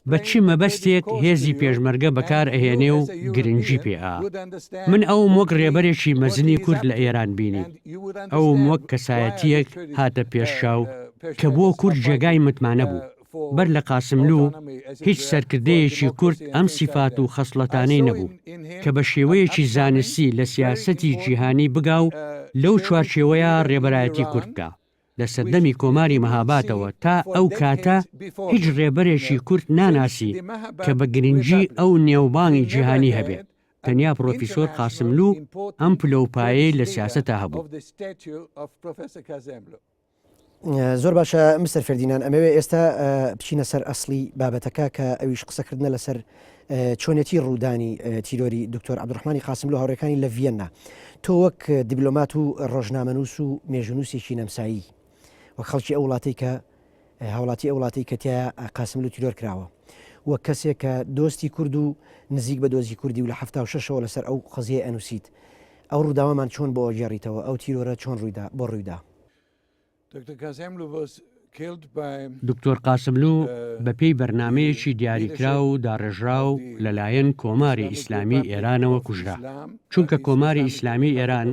بە چ مەبەستێک هێزی پێشمەرگە بەکار ئەهێنێ و گرنگی پێ ئا. من ئەوم وەک رێبەرێکی مەزنی کورد لە ئێران بینی. ئەوم وەک کەسایەتییەک هاتە پێش چاو کە بۆ کورد جێگای متمانە بوو. بەر لە قاسملوو هیچ سەرکردەیەکی کورد ئەم سیفات و خەسڵەتانەی نەبوو کە بە شێوەیەکی زانستی لە سیاسەتی جیهانی بگا و لەو چوارچێوەیە رێبەرایەتی کورد بکا. لە سەردەمی کۆماری مەهاباتەوە تا ئەو کاتە هیچ ڕێبەرێکی کورد ناناسی کە بە گرنگی ئەو نێوبانگی جیهانی هەبێ، تەنیا پڕۆفیسۆر قاسملوو ئەم پلە و پایەی لە سیاسەتا هەبوو. زۆر باشە مستەر فێردینان، ئەمەوێ ئێستا بچینە سەر ئەسڵی بابەتەکە کە ئەویش قسەکردنە لەسەر چۆنێتی ڕوودانی تیرۆری دکتۆر عەبدولڕەحمانی قاسملوو و هاوڕێکانی لە ڤیەننا. تۆ وەک دیبلۆمات و ڕۆژنامەنووس و مێژوونووسێکی نەمسایی، وەک خەڵکی ئەو وڵاتەی کە. هاوڵاتی ئەو وڵاتەی کە تیایا قاسملوو تیرۆر کراوە. وەک کەسێک کە دۆستی کورد و نزیک بە دۆزی کوردی و لە 76ەوە لەسەر ئەو قەزیەی ئەنووسیت، ئەو ڕووداوەمان چۆن بۆ ئەگێڕیتەوە، ئەو تیرۆرە چۆن ڕوویدا، بۆ ڕوویدا؟ دکتۆر قاسملوو بە پێی بەرنامەیەکی دیاریکراو و داڕێژراو لە لایەن کۆماری ئیسلامیی ئێرانەوە کوژرا، چونکە کۆماری ئیسلامیی ئێران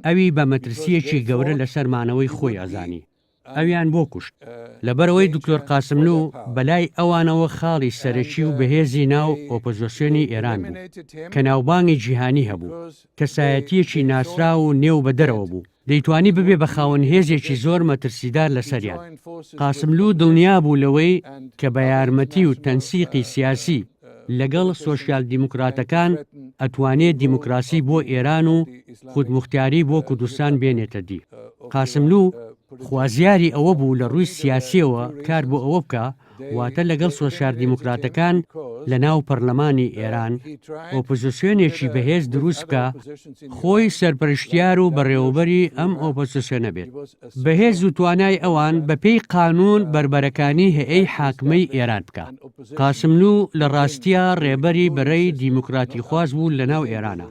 ئەوی بە مەترسییەکی گەورە لەسەر مانەوەی خۆی ئەزانی. ئەویان بۆ کوشت؟ لەبەرئەوەی دکتۆر قاسملوو بەلای ئەوانەوە خاڵی سەرەکی و بەهێزی ناو ئۆپۆزۆسیۆنی ئێران بوو، کە ناوبانگی جیهانی هەبوو، کەسایەتییەکی ناسراو و نێو بە دەرەوە بوو، دەیتوانی ببێ بە خاوەن هێزێکی زۆر مەترسیدار لەسەریان. قاسملوو دڵنیا بوو لەوەی کە بە یارمەتی و تەنسیقی سیاسی لەگەڵ سۆسیال دیموکراتەکان ئەتوانێ دیموکراسی بۆ ئێران و خودموختیاری بۆ کوردستان بێنێتە دی. قاسملوو خوازیاری ئەوە بوو لە ڕووی سیاسییەوە کار بۆ ئەوە بکا واتە لەگەڵ سۆسیال دیموکراتەکان لە ناو پەرلەمانی ئێران ئۆپۆزسیۆنێکی بەهێز دروست بکا، خۆی سەرپەرشتیار و بەڕێوەبەری ئەم ئۆپۆزسیۆنە بێت. بە هێز و توانای ئەوان بە پێی قانوون بەربەرەکانی هەیئەی حاکمەی ئێران بکا. قاسملوو لە ڕاستیا ڕێبەری بەرەی دیموکراتیخواز بوو لە ناو ئێرانا.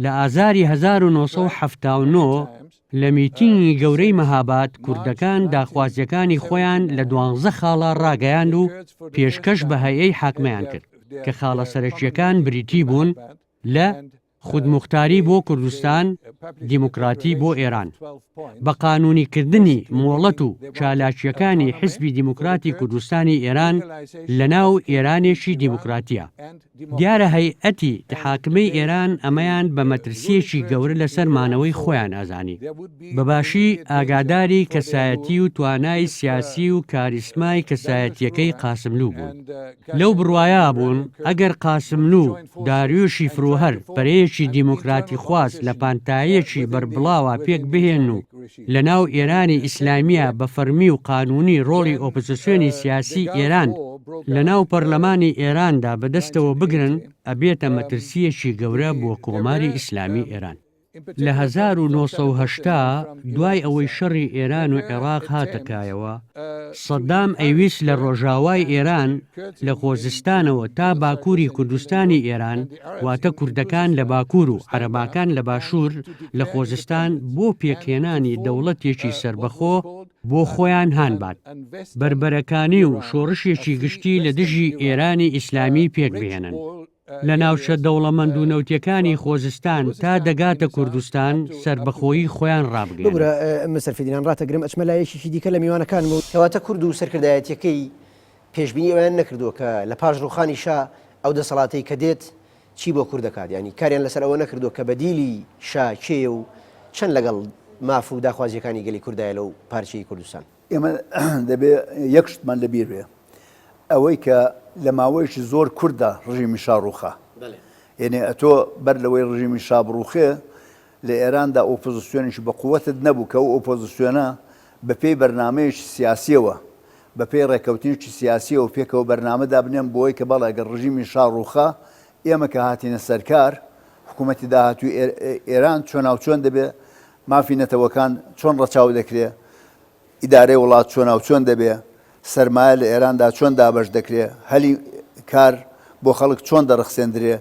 لە ئازاری 1979 لە میتینگی گەورەی مەهاباد کوردەکان داخوازیەکانی خۆیان لە دوانزە خاڵا ڕاگەیاند و پێشکەش بە هەیئەی حاکمەیان کرد کە خاڵە سەرەکیەکان بریتی بوون لە، خودموختاری بۆ کوردستان، دیموکراتی بۆ ئێران. بە قانوونی کردنی مۆڵەت و چالاکییەکانی حیزبی دیموکراتی کوردستانی ئێران لە ناو ئێرانێکی دیموکراتییە. دیارە هەیئەتی حاکمەی ئێران ئەمەیان بە مەترسییەکی گەورە لە سەر مانەوەی خۆیان ئەزانی. بە باشی ئاگاداری کەسایەتی و توانای سیاسی و کاریسمای کەسایەتییەکەی قاسملوو بوون. لەو بڕوایە بوون ئەگەر قاسملوو و داریوشی فروهەر بەرەیەکی دیموکراتیخواز لە پانتاییەکی بەربڵاوا پێک بهێنن و لە ناو ئێرانی ئیسلامییا بە فەرمی و قانوونی ڕۆڵی ئۆپۆزسیۆنی سیاسی ئێران لە ناو پەرلەمانی ئێراندا بە دەستەوە بگرن ئەبێتە مەترسییەکی گەورە بۆ کۆماری ئیسلامی ئێران. لە 1980 دوای ئەوەی شەڕی ئێران و عێراق هاتە کایەوە، سەدام ئەیویست لە ڕۆژاوای ئێران لە خۆزستانەوە تا باکووری کوردستانی ئێران، واتە کوردەکان لە باکوور و عەرەباکان لە باشوور لە خۆزستان بۆ پێکهێنانی دەوڵەتێکی سەربەخۆ بۆ خۆیان هان بات، بەربەرەکانی و شۆڕشێکی گشتی لە دژی ئێرانی ئیسلامی پێک بهێنن. لە ناوچە دەوڵەمەند و نەوتیەکانی خۆزستان تا دەگاتە کوردستان سەربەخۆیی خۆیان ڕابگەیەنن. ببورە مستەر فیدینان ڕاتەگرم ئەچمە لای یەکێکی دیکە لە میوانەکانم و. کەواتە کورد و سەرکردایەتیەکەی پێشبینی ئەوەیان نەکردووە کە لە پاش ڕووخانی شا ئەو دەسەڵاتەی کە دێت چی بۆ کورد دەکات یانی کاریان لەسەر ئەوە نەکردووە کە بەدیلی شا کێیە و چەند لەگەڵ ماف و داخوازیەکانی گەلی کوردایە لەو پارچەی کوردستان. ئێمە دەبێ یەک شتمان لە بیر بێ ئەوەی کە لە ماوەیەکی زۆر کورتدا ڕژیمی شا ڕووخا. یەنێ ئەتۆ بەر لەوەی ڕژیمی شا بڕووخێ لە ئێراندا ئۆپۆزیسیۆنێکی بە قووەتت نەبوو کە ئەو ئۆپۆزیسیۆنە بە پێی بەرنامەیەکی سیاسییەوە بە پێی ڕێککەوتنێکی سیاسییەوە پێکەوە بەرنامە دابنێن بۆی کە بەڵێ گەر ڕژیمی شا ڕووخا ئێمە کە هاتینە سەرکار حکوومەتی داهاتووی ئێران چۆناوچۆن دەبێ مافی نەتەوەکان چۆن ڕەچاو دەکرێ، ئیدارەی وڵات چۆناوچۆن دەبێ، سەرمایە لە ئێراندا چۆن دابەش دەکرێ، هەلی کار بۆ خەڵک چۆن دەڕەخسێندرێ،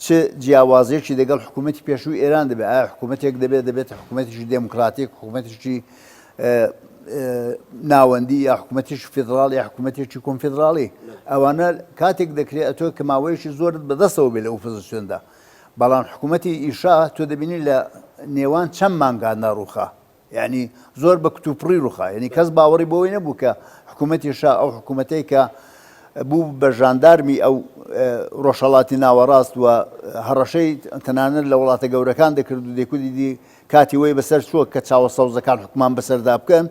چ جیاوازییەکی دەگەڵ حکوومەتی پێشووی ئێران دەبێ، ئایا حکوومەتێک دەبێ دەبێتە حکوومەتێکی دێموکراتیک، حکوومەتێکی ناوەندی یا حکوومەتێکی فیدراڵ یا حکوومەتێکی کۆنفیدراڵی. ئەوانە کاتێک دەکرێ ئەتۆ کە ماوەیەکی زۆرت بەدەستەوە بێ لە ئۆپۆزیسیۆندا. بەڵام حکوومەتی ئیشا تۆ دەبینی لە نێوان چەند مانگاندا ڕووخا. یعنی زۆر بە کتوپڕی ڕووخا یعنی کەس باوەڕی بۆی نەبوو کە حکوومەتی شا ئەو حکوومەتەی کە بوو بە ژاندارمی ئەو ڕۆژهەڵاتی ناوەڕاست و هەڕەشەی تەنانەت لە وڵاتە گەورەکان دەکرد و دەیکوت دی کاتی وەی بەسەر چووە کە چاوە سەوزەکان حکومان بەسەردا بکەن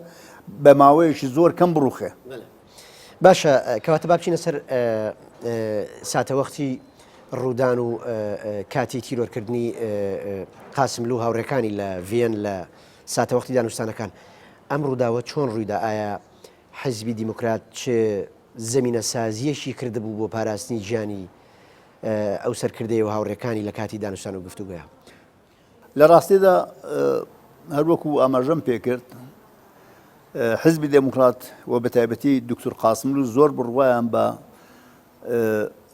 بە ماوەیەکی زۆر کەم بڕوخێ. باشە کەواتە با بچینە سەر ساتەوەختی ڕوودان و کاتی تیرۆرکردنی قاسملوو هاوڕێکانی لە ڤیەن لە ساتەوەختی دانوستانەکان ئەم ڕووداوە چۆن ڕوویدا ئایا حیزبی دیموکرات چ زەمینە سازیەکی کردبوو بۆ پاراستنی گیانی ئەو سەرکردەیە و هاوڕێکانی لە کاتی دانوستان و گفتوگۆیا؟ لە ڕاستیدا هەروەکو ئاماژەم پێکرد. حزبی دێموکرات و بە تایبەتی دوکتور قاسملوو زۆر بڕوایان بە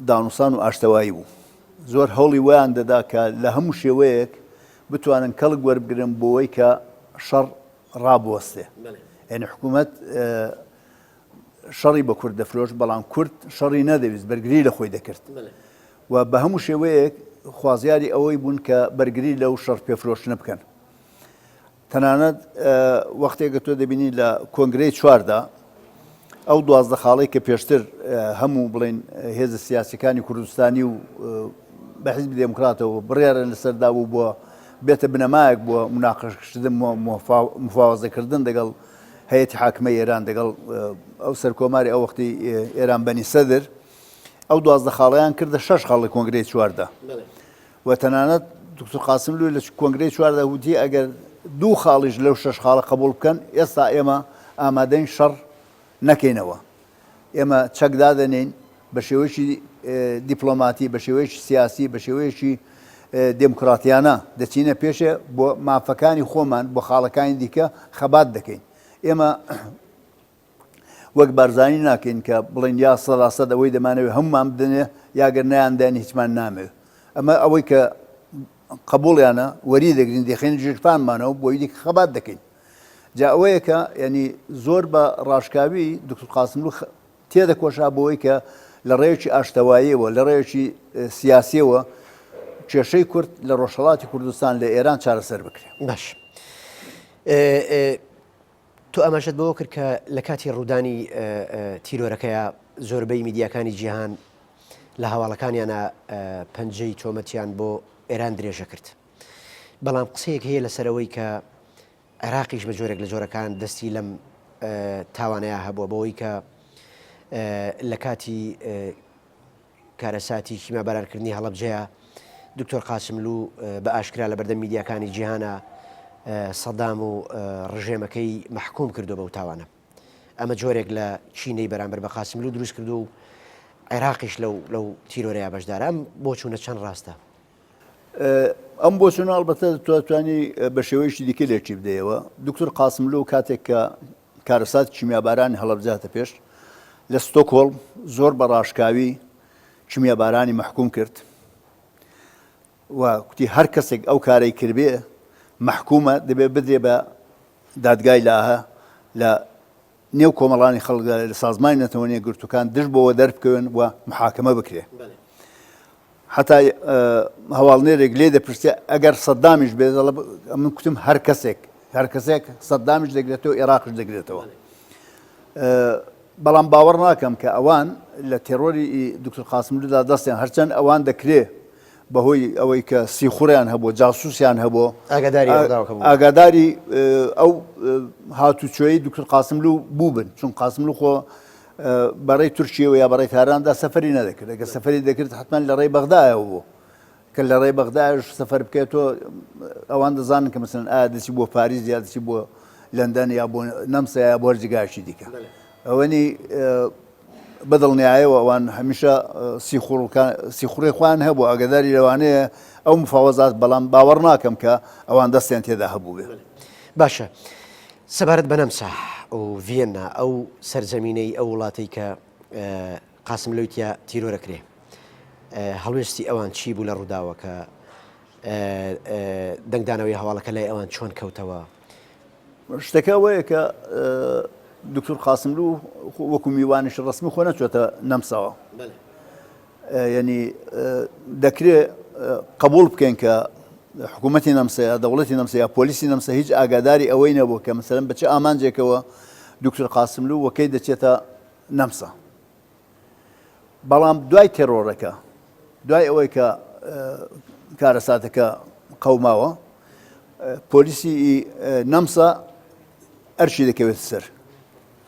دانوسان و ئاشتەوایی بوو. زۆر هەوڵی وایان دەدا کە لە هەموو شێوەیەک بتوانن کەڵک وەربگرن بۆوەی کە شەڕ ڕابوەستێ. یانی حکوومەت شەڕی بە کورد دەفرۆشت، بەڵام کورد شەڕی نەدەویست، بەرگری لە خۆی دەکرد و بە هەموو شێوەیەک خوازیاری ئەوەی بوون کە بەرگری لەو شەڕ پێفرۆشتنە بکەن. تەنانەت وەختێک تۆ دەبینی لە کۆنگرەی چواردا ئەو 12 خاڵەی کە پێشتر هەموو بڵین هێزە سیاسەکانی کوردستانی و بە حیزبی دێموکراتەوە بڕیارن لەسەردا بوو بۆ بێتە بنەمایەک بۆ مناقشکردن مفاوەزەکردن دەگەڵ هەیەتی حاکمەی ئێران دەگەڵ ئەو سەرکۆماری ئەو وەختی ئێران بەنی سەدر ئەو 12 خاڵیان کردە شەش خاڵ لە کۆنگرەی چواردا و تەنانەت دکتۆر قاسملوو لە کۆنگرەی چواردا وتی ئەگەر دوو خاڵیش لەو شەش خاڵە قبوڵ بکەن ئێستا ئێمە ئامادەین شەڕ نەکەینەوە ئێمە چەک دادەنێین بە شێوەیەکی دیپلۆماتی بە شێوەیەکی سیاسی بە شێوەیەکی دێموکراتیانە دەچینە پێشێ بۆ مافەکانی خۆمان بۆ خاڵەکانی دیکە خەبات دەکەین ئێمە وەک بارزانی ناکەین کە بڵێین یا سەداسەد ئەوەی دەمانەوێت هەمومان بدەنێ یا گەر نەیانداین هیچمان نامەوێت ئەمە ئەوەی کە قبوڵیانە وەری دەگرین دەخێن ژیرفانمانەوە بۆی دیکە خەبات دەکەین جا ئەوەیە کە ینی زۆر بە ڕاشکاوی دکتور قاسملوو تێدەکۆشا بۆی کە لە ڕێیەکی ئاشتەواییەوە لە ڕێیەکی سیاسیەوە کێشەی کورد لە ڕۆژهەڵاتی کوردستان لە ئێران چارەسەر بکرێت. باش تۆ ئاماژەت بەوە کرد کە لە کاتی ڕوودانی تیرۆرەکەیا زۆربەی میدیاکانی جیهان لە هەواڵەکانیانە پەنجەی تۆمەتیان بۆ ئێران درێژە کرد. بەڵام قسەیەک هەیە لەسەر ئەوەی کە عێراقیش بە جۆرێک لە جۆرەکان دەستی لەم تاوانەیە هەبووە بەوەی کە لە کاتی کارەساتی کیمیابارانکردنی هەڵەبجەیە، دکتۆر قاسملوو بە ئاشکرا لەبەردەم میدیاکانی جیهانا سەدام و ڕژێمەکەی مەحکوم کردووە بەو تاوانە. ئەمە جۆرێک لە کینەی بەرامبەر بە قاسملوو دروست کردووە و عێراقیش لەو لەو تیرۆرەیا بەشدارە. ئەم بۆچوونە چەند ڕاستە؟ ئەم بۆچوونە ئەڵبەتە تۆ توانی بە شێوەیەکی دیکە لێکی بدەیەوە. دکتۆر قاسملوو کاتێک کە کارەساتی کیمیابارانی هەڵەبجە هاتە پێش، لە ستۆکهۆڵم زۆر بە ڕاشکاوی کیمیابارانی مەحکوم کرد و کوتی هەر کەسێک ئەو کارەی کردبێ مەحکومە دەبێ بدرێ بە دادگای لاهە لە نێو کۆمەڵانی خەڵکدا لە سازمانی نەتەوە یەکگرتووەکان دژ بۆوە دەربکەون و محاکمە بکرێ. حتا هەواڵنێرێک لێ دەپرسێ ئەگەر سەدامیش بێت دەڵێ من کوتم هەر کەسێک هەر کەسێک سەدامیش دەگرێتەوە ئێراقش دەگرێتەوە بەڵام باوەڕ ناکەم کە ئەوان لە تێرۆری دکتۆر قاسملودا دەستیان هەرچەند ئەوان دەکرێ بەهۆی ئەوەی کە سیخوڕیان هەبوو جاسوسیان هەبوو ئاگاداری ئەو هاتوچۆی دکتۆر قاسملو بووبن چون قاسملو خۆ بەڕێی تورکیەوە یا بەڕێی تاراندا سەفەری نەدەکرد ئەگەر سەفەری دەکرد حتمما لە ڕێی بەغدایەوە بوو کە لە ڕێی بەغدایش سەفەر بکەێت تۆ ئەوان دەزانن کە مثلەن ئایا دەچی بۆ پاریس یا دەچی بۆ لەندەن یا بۆ نەمسا یا بۆ هەر جێگایەکی دیکە ئەوەنی بەدڵنیایەوە ئەوان هەمیشە سیخوڕی خۆیان هەبوو ئاگداری لەوانەیە ئەو مفاوەزات بەڵام باوەڕ ناکەم کە ئەوان دەستیان تێدا هەبوو بێ باشە سەبارەت بە نەمسا و ڤیەننا، ئەو سەرزەمینەی ئەو وڵاتەی کە قاسملۆی تیا تیرۆر ئەکرێ، هەڵوێستی ئەوان چی بوو لە ڕووداوەکە؟ دەنگدانەوەی هەواڵەکە لای ئەوان چۆن کەوتەوە؟ شتەکە ئەوەیە کە دکتور قاسملوو وەکو میوانیش ڕەسمی خۆ نەچۆتە نەمساوە. یەنی دەکرێ قبوڵ بکەین کە حکوومەتی نەمسا یا دەوڵەتی نەمسا یا پۆلیسی نەمسا هیچ ئاگاداری ئەوەی نەبوو کە مەسەلەن بە چ ئامانجێکەوە دکتۆر قاسملوو وەکەی دەچێتە نەمسا بەڵام دوای تێرۆرەکە دوای ئەوەی کە کارەساتەکە قەوماوە پۆلیسی نەمسا ئەرشی دەکەوێت سەر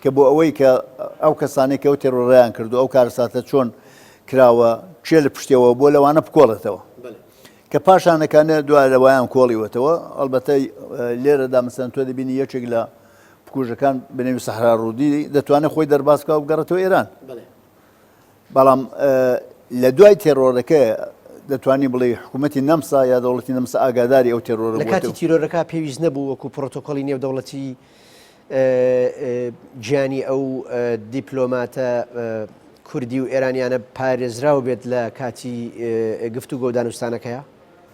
کە بۆ ئەوەی کە ئەو کەسانەی کە ئەو تێرۆرەیان کردو ئەو کارەساتە چۆن کراوە کێ لە پشتەوە بۆ لەوانە بکۆڵێتەوە کە پاشانەکانە دوای لەوایان کۆڵیوەتەوە ئەلبەتە لێرەدا مەسەن تۆ دەبینی یەکێک لە بکوژەکان بەنێوی سەحرا ڕوودی دەتوانێت خۆی دەرباز بکا و بگەڕێتەوە ئێران بەڵام لە دوای تێرۆرەکە دەتوانی بڵێ حکوومەتی نەمسا یا دەوڵەتی نەمسا ئاگاداری ئەو تێرۆرە لە کاتی تیرۆرەکە پێویست نەبوو وەکو پرۆتۆکۆلی نێودەوڵەتی. گیانی ئەو دیپلۆماتە کوردی و ئێرانیانە پارێزراو بێت لە کاتی گفتوگۆ و دانوستانەکەیا؟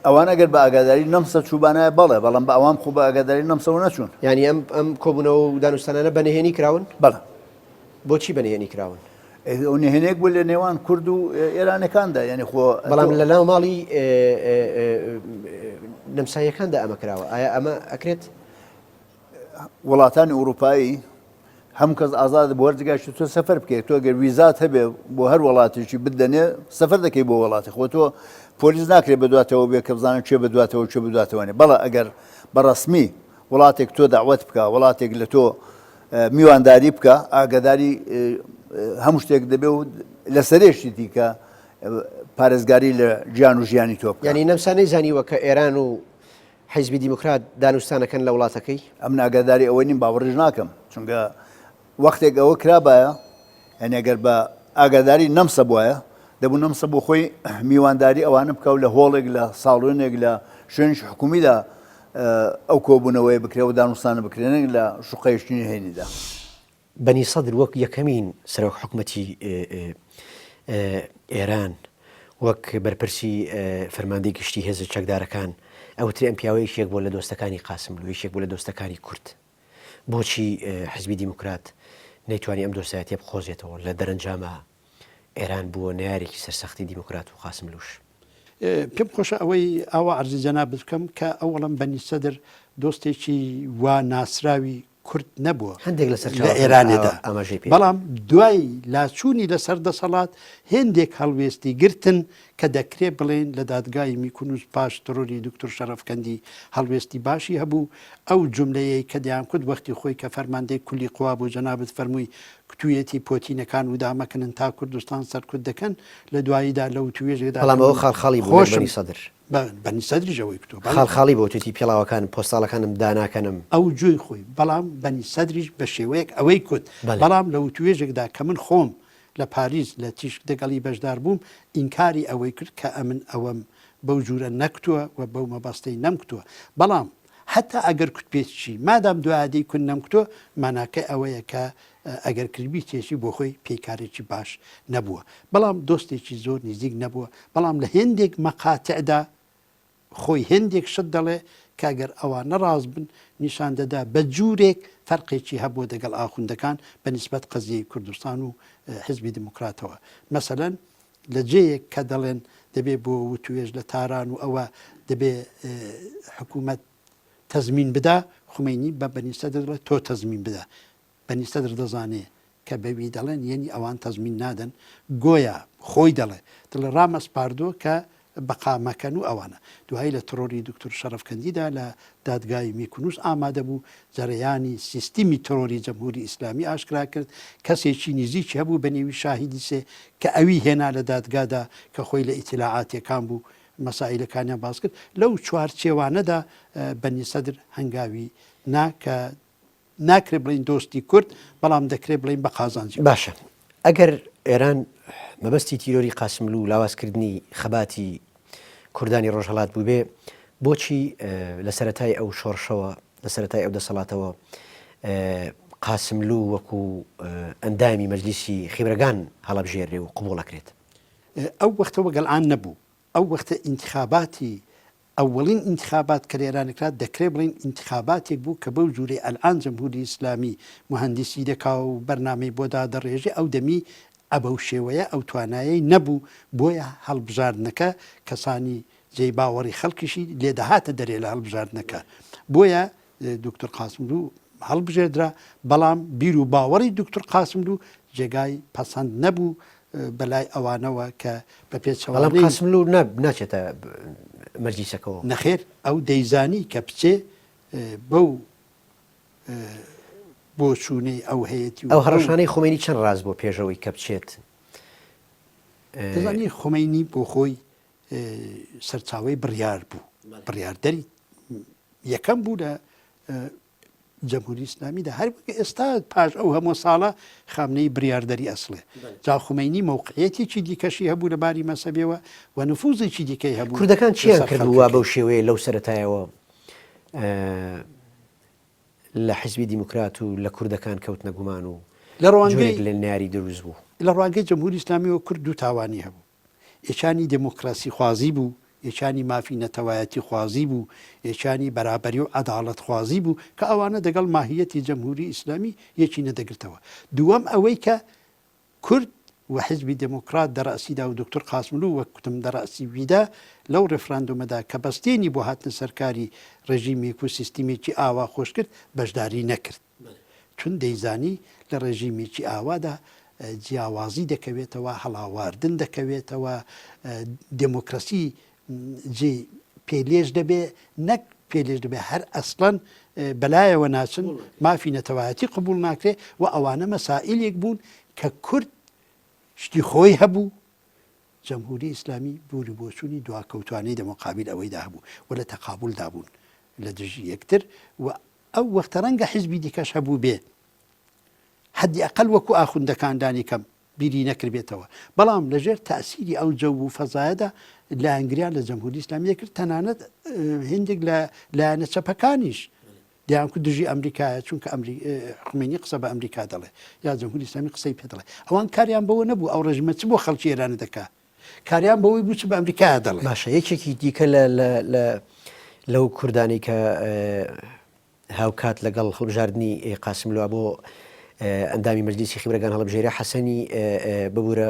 ئەوان ئەگەر بە ئاگاداری نەمسا چووبانایە بەڵێ، بەڵام بە ئەوان خۆ بە ئاگاداری نەمسەوە نەچوون. یانی ئەم ئەم کۆبوونەوە و دانوستانانە بە نهێنی کراون؟ بەڵێ. بۆچی بە نهێنی کراون؟ ئەو نهێنێک بوو لە نێوان کورد و ئێرانەکاندا یانی خۆ بەڵام لە ناو ماڵی نەمساییەکاندا ئەمە کراوە ئایا ئەمە ئەکرێت؟ وڵاتانی ئوروپایی هەموو کەس ئازادە بۆ هەر جێگایەکی تۆ سەفەر بکەیت تۆ گەر ویزات هەبێ بۆ هەر وڵاتێکی بدەنێ سەفەر دەکەی بۆ وڵاتی خۆ تۆ پۆلیس ناکرێت بەدواتەوە بێ کە بزانن کێ بەدواتەوە کێ بەدواتەوە نیە بەڵێ ئەگەر بە ڕەسمی وڵاتێک تۆ داوت بکە وڵاتێک لە تۆ میوانداری بکە ئاگاداری هەموو شتێک دەبێ و لە سەرێشتی دیکە پارێزگاری لە گیان و ژیانی تۆ بکە. یانی نەمسا نەیزانیوە کە ئێران و حیزبی دیموکرات دانوستانەکەن لە وڵاتەکەی؟ ئەمن ئاگاداری ئەوە نیم باوەڕیش ناکەم چونکە وەختێک ئەوە کرابایە یانی ئەگەر بە ئاگاداری نەمسە بوایە دەبوو نەمسە بۆ خۆی میوانداری ئەوانە بکە و لە هۆڵێک لە ساڵۆنێک لە شوێنێکی حکومیدا ئەو کۆبوونەوەیە بکرێ و دانوستانە بکرێن لە شوقەیەکی نهێنیدا. بەنی سەدر وەک یەکەمین سەرۆک حکومەتی ئێران، وەک بەرپرسی فەرماندەی گشتی هێزە چەکدارەکان، ئەوترێ ئەم پیاوە یەکێک بووە لە دۆستەکانی قاسملوو، یەکێک بوو لە دۆستەکانی کورد. بۆچی حزبی دیموکرات نەیتوانی ئەم دۆستایەتیە بقۆزێتەوە؟ لە دەرەنجاما ئێران بووە نەیارێکی سەرسەختی دیموکرات و قاسملووش. پێم خۆشە ئەوەی ئاوا عەرزی جەنابت بکەم کە ئەوەڵەن بەنی سەدر دۆستێکی وا ناسراوی کورد نەبووە هەندێک لە لە ئێرانێدا ئاماژەی پێ بەڵام دوای لاچوونی لەسەر دەسەڵات هێندێک هەڵوێستی گرتن کە دەکرێ بڵێن لە دادگای میکونوس پاش تڕۆری دکتور شەرەفکەندی هەڵوێستی باشی هەبوو ئەو جوملەیەی کە دەیانکوت وەختی خۆی کە فەرماندەی کولی قوا بوو جەنابت فەرمووی کوتویەتی پۆتینەکان ودامەکنن تا کوردستان سەرکوت دەکەن لە دواییدا لە وتوێژێکدا بەڵام ئەوە خاڵخاڵی بوو نەک بەنی سەدر. بەنی سەدریش ئەوەی کوتووە. خاڵخاڵی بوو وتویەتی پێڵاوەکانم پۆستاڵەکانم داناکەنم. ئەو جوی خۆی بەڵام بەنی سەدریش بە شێوەیەک ئەوەی کوت بەڵام لە وتوێژێکدا کە من خۆم لە پاریس لە تیشک دەگەڵی بەشدار بووم ئینکاری ئەوەی کرد کە ئەمن ئەوەم بەو جورە نەکوتووە و بەو مەبەستەی نەمکوتووە بەڵام هەتا ئەگەر کوتبێتیشی مادام دوایە دەی کون نەمکوتووە ماناکەی ئەوەیە کە ئەگەر کردبیتێشی بۆ خۆی پێی کارێکی باش نەبووە بەڵام دۆستێکی زۆر نیزیک نەبووە بەڵام لە هێندێک مەقاتعدا خۆی هێندێک شت دەڵێ کە گەر ئەوانە ڕاست بن نیشان دەدا بە جوورێک فەرقێکی هەبووە دەگەڵ ئاخوندەکان بە نیسبەت قەزیەی کوردستان و حیزبی دیموکراتەوە مەسەلەن لە جێیەک کە دەڵێن دەبێ بۆ وتوێژ لە تاران و ئەوە دەبێ حکوومەت تەزمین بدا خومەینی بە بەنی سەدر دەڵێ تۆ تەزمین بدە بەنی سەدر دەزانێ کە بە وی دەڵێن یەنی ئەوان تەزمین نادەن، گۆیا خۆی دەڵێ، دەڵێ ڕامەسپاردووە کە بەقا مەکەن و ئەوانە. دوایی لە تڕۆری دوکتور شەڕەفکەندیدا لە دادگای میکونوس ئامادە بوو، جەرەیانی سیستمی تڕۆری جەمهوری ئیسلامی ئاشکرا کرد، کەسێکی نیزیکی هەبوو بە نێوی شاهیدی سێ کە ئەوی هێنا لە دادگادا کە خۆی لە ئیتلاعاتیەکان بوو، مەسائیلەکانیان باس کرد. لەو چوارچێوانەدا بەنی سەدر هەنگاوی نا کە ناکرێت بڵێین دۆستی کورد، بەڵام دەکرێت بڵێین بە قازانجی کورد. باشە ئەگەر ئێران مەبەستی تیرۆری قاسملوو لاوازکردنی خەباتی کوردانی ڕۆژهەڵات بووبێ، بۆچی لە سەرەتای ئەو شۆڕشەوە، لە سەرەتای ئەو دەسەڵاتەوە قاسملوو وەکوو ئەندامی مەجلیسی خیبرەگان هەڵەبژێررێ و قبووڵ ئەکرێت؟ ئەو وەختە وەگەلعان نەبوو. ئەو وەختە ئینتخاباتی ئەوەڵین ئینتخابات کە لە ئێران کرا دەکرێ بڵێین ئینتخاباتێک بوو کە بەو جوورەی ئەلئان جەمهووری ئیسلامی موهەندیسی دەکا و بەرنامەی بۆ دادەڕێژێ ئەو دەمی ئەبەو شێوەیە ئەو توانایەی نەبوو بۆیە هەڵبژاردنەکە کەسانی جێی باوەڕی خەڵکیشی لێ دەهاتە دەرێ لە هەڵبژاردنەکە بۆیە دوکتور قاسملوو هەڵبژێردرا، بەڵام بیر و باوەڕی دوکتور قاسملوو جێگای پەسەند نەبوو بە لای ئەوانەوە کە بە بەڵام پێچەوانەی. قاسملوو نا ناچێتە مەجلیسەکەوە. نەخێر ئەو دەیزانی کە بچێ بەو بۆچوونەی ئەو هەیەتی و ئەو بەو. هەڕەشانەی خومەینی چەند ڕاست بووە پێش ئەوەی کە بچێت؟ دەزانی خومەینی بۆ خۆی سەرچاوەی بڕیار بوو، بڕیاردەری یەکەم بوو لە جەمهوری ئیسلامیدا هەر وەک ئێستا پاش ئەو هەموو ساڵە خامنەی بریاردەری ئەسڵێ جا خومەینی مەوقعیەتێکی دیکەشی هەبوو لە باری مەسەبیەوە و نفوزێکی دیکەی هەبوو کوردەکان چیان لەسەر کردبوو وا خەڵکەکەی. بەو شێوەیە لەو سەرەتایەوە؟ لە حیزبی دیموکرات و لە کوردەکان کەوتنە گومان و لە ڕوانگەی جۆرێک لە نەیاری دروست بوو؟ لە ڕوانگەی جمهوری ئیسلامیەوە کورد دوو تاوانی هەبوو. یەکیانی دێمۆکراسی خوازی بوو، یەکیانی مافی نەتەوایەتی خوازی بوو، یەکیانی بەرابەری و عەداڵەت خوازی بوو کە ئەوانە دەگەڵ ماهییەتی جەمهووری ئیسلامی یەکی نەدەگرتەوە. دووەم ئەوەی کە کورد و حیزبی دێمۆکرات دە ڕەئسیدا و دوکتور قاسملوو وەک کوتم دە ڕەئسی ویدا لەو ڕێفراندۆمەدا کە بەستێنی بۆ هاتنە سەرکاری ڕێژیمێک و سیستیمێکی ئاوا خۆش کرد بەشداری نەکرد. چون دەیزانی لە ڕێژیمێکی ئاوادا جیاوازی دەکەوێتەوە، هەڵاواردن دەکەوێتەوە، دێمۆکراسی جێی پێ لێژ دەبێ، نەک پێ لێژ دەبێ هەر ئەسڵەن بەلایەوە ناچن، مافی نەتەوایەتی قبووڵ ناکرێ و ئەوانە مەسائیلێک بوون کە کورد شتی خۆی هەبوو، جەمهووری ئیسلامی بیر و بۆچوونی دواکەوتوانەی دە مۆقابیل ئەوەیدا هەبوو و لە تەقابولدا بوون لە دژی یەکتر و ئەو وەختە ڕەنگە حیزبی دیکەش هەبووبێ حەدی ئەقەل وەکوو ئاخوندەکان لانیکەم بیری نەکردبێتەوە، بەڵام لە ژێر تەئسیری ئەو جەو و فەزایەدا لایەنگریان لە جەمهووری ئیسلامی دەکرد، تەنانەت هێندێک لە لایەنە چەپەکانیش دەیانکوت دژی ئەمریکایە چونکە ئەمری خومەینی قسە بە ئەمریکا دەڵێ یا جمهوری ئیسلامی قسەی پێ دەڵێ ئەوان کاریان بەوە نەبوو ئەو ڕژیمە چ بۆ خەڵکی ئێرانە دەکا کاریان بەوەی بوو چ بە ئەمریکا دەڵێ باشە یەکێکی دیکە لە لە لەو کوردانی کە هاوکات لەگەڵ هەڵبژاردنی قاسملوە بۆ ئەندامی مەجلیسی خیبرەگان هەڵبژێرە حەسەنی ببوورە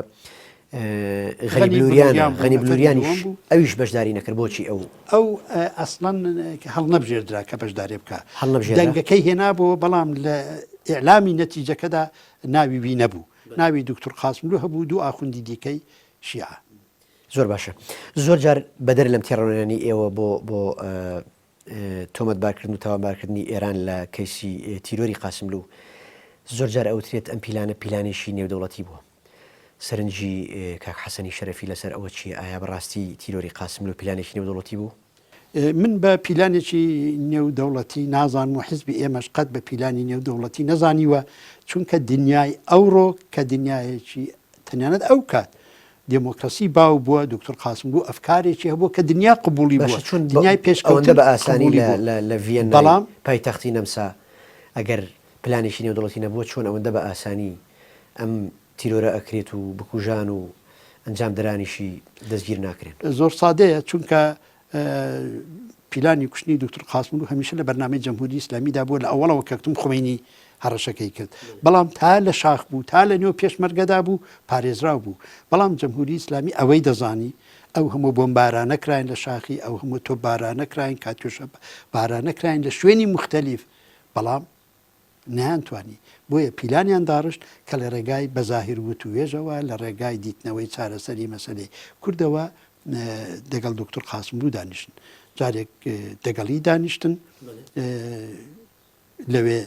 غەنی بلوریانە، غەنی بلوریانیش ئەویش بەشداری نەکرد، بۆچی ئەو؟ ئەو ئەسڵەن هەڵنەبژێردرا کە بەشداری بکا، هەڵنەبژێردرا؟ دەنگەکەی هێنابۆوە، بەڵام لە ئیعلامی نەتیجەکەدا ناوی وی نەبوو، ناوی دوکتور قاسملوو هەبوو و دوو ئاخوندی دیکەی شیعە. زۆر باشە. زۆر جار بەدەر لەم تێڕوانینانەی ئێوە بۆ بۆ تۆمەتبارکردن و تاوانبارکردنی ئێران لە کەیسی تیرۆری قاسملوو، زۆر جار ئەوترێت ئەم پیلانە پیلانێکی نێودەوڵەتی بووە. سەرنجی کاک حەسەنی شەرەفی لەسەر ئەوە چییە؟ ئایا بەڕاستی تیرۆری قاسملوو پیلانێکی نێودەوڵەتی بوو؟ من بە پیلانێکی نێودەوڵەتی نازانم و حیزبی ئێمەش قەت بە پیلانی نێودەوڵەتی نەزانیوە، چونکە دنیای ئەوڕۆ کە دنیایەکی تەنانەت ئەو کات دێمۆکڕاسی باو بووە، دوکتور قاسملوو ئەفکارێکی هەبووە کە دنیا قبووڵی بووە، باشە چۆن دنیای ئەوەندە پێشکەوتن بە ئاسانی قبووڵی لە بووە. لە لە ڤیەننای بەڵام. پایتەختی نەمسا ئەگەر پلانێکی نێودەوڵەتی نەبووە چۆن ئەوەندە بە ئاسانی ئەم تیرۆرە ئەکرێت و بکوژان و ئەنجامدەرانیشی دەستگیر ناکرێن؟ زۆر سادەیە چونکە پیلانی کوشتنی دکتور قاسملوو هەمیشە لە بەرنامەی جەمهوری ئیسلامیدا بووە لە ئەوەڵەوە کە کتم خومەینی هەڕەشەکەی کرد بەڵام تا لە شاخ بوو تا لە نێو پێشمەرگەدا بوو پارێزراو بوو بەڵام جەمهوری ئیسلامی ئەوەی دەزانی ئەو هەموو بۆمبارانە کراین لە شاخی ئەو هەموو تۆپبارانە کراین کاتیۆشە بارانە کراین لە شوێنی موختەلیف بەڵام نەیانتوانی، بۆیە پیلانیان داڕشت کە لە ڕێگای بەزاهیر وتووێژەوە، لە ڕێگای دیتنەوەی چارەسەری مەسەلەی کوردەوە دەگەڵ دوکتور قاسملوو دانیشن. جارێک دەگەڵی دانیشتن، لەوێ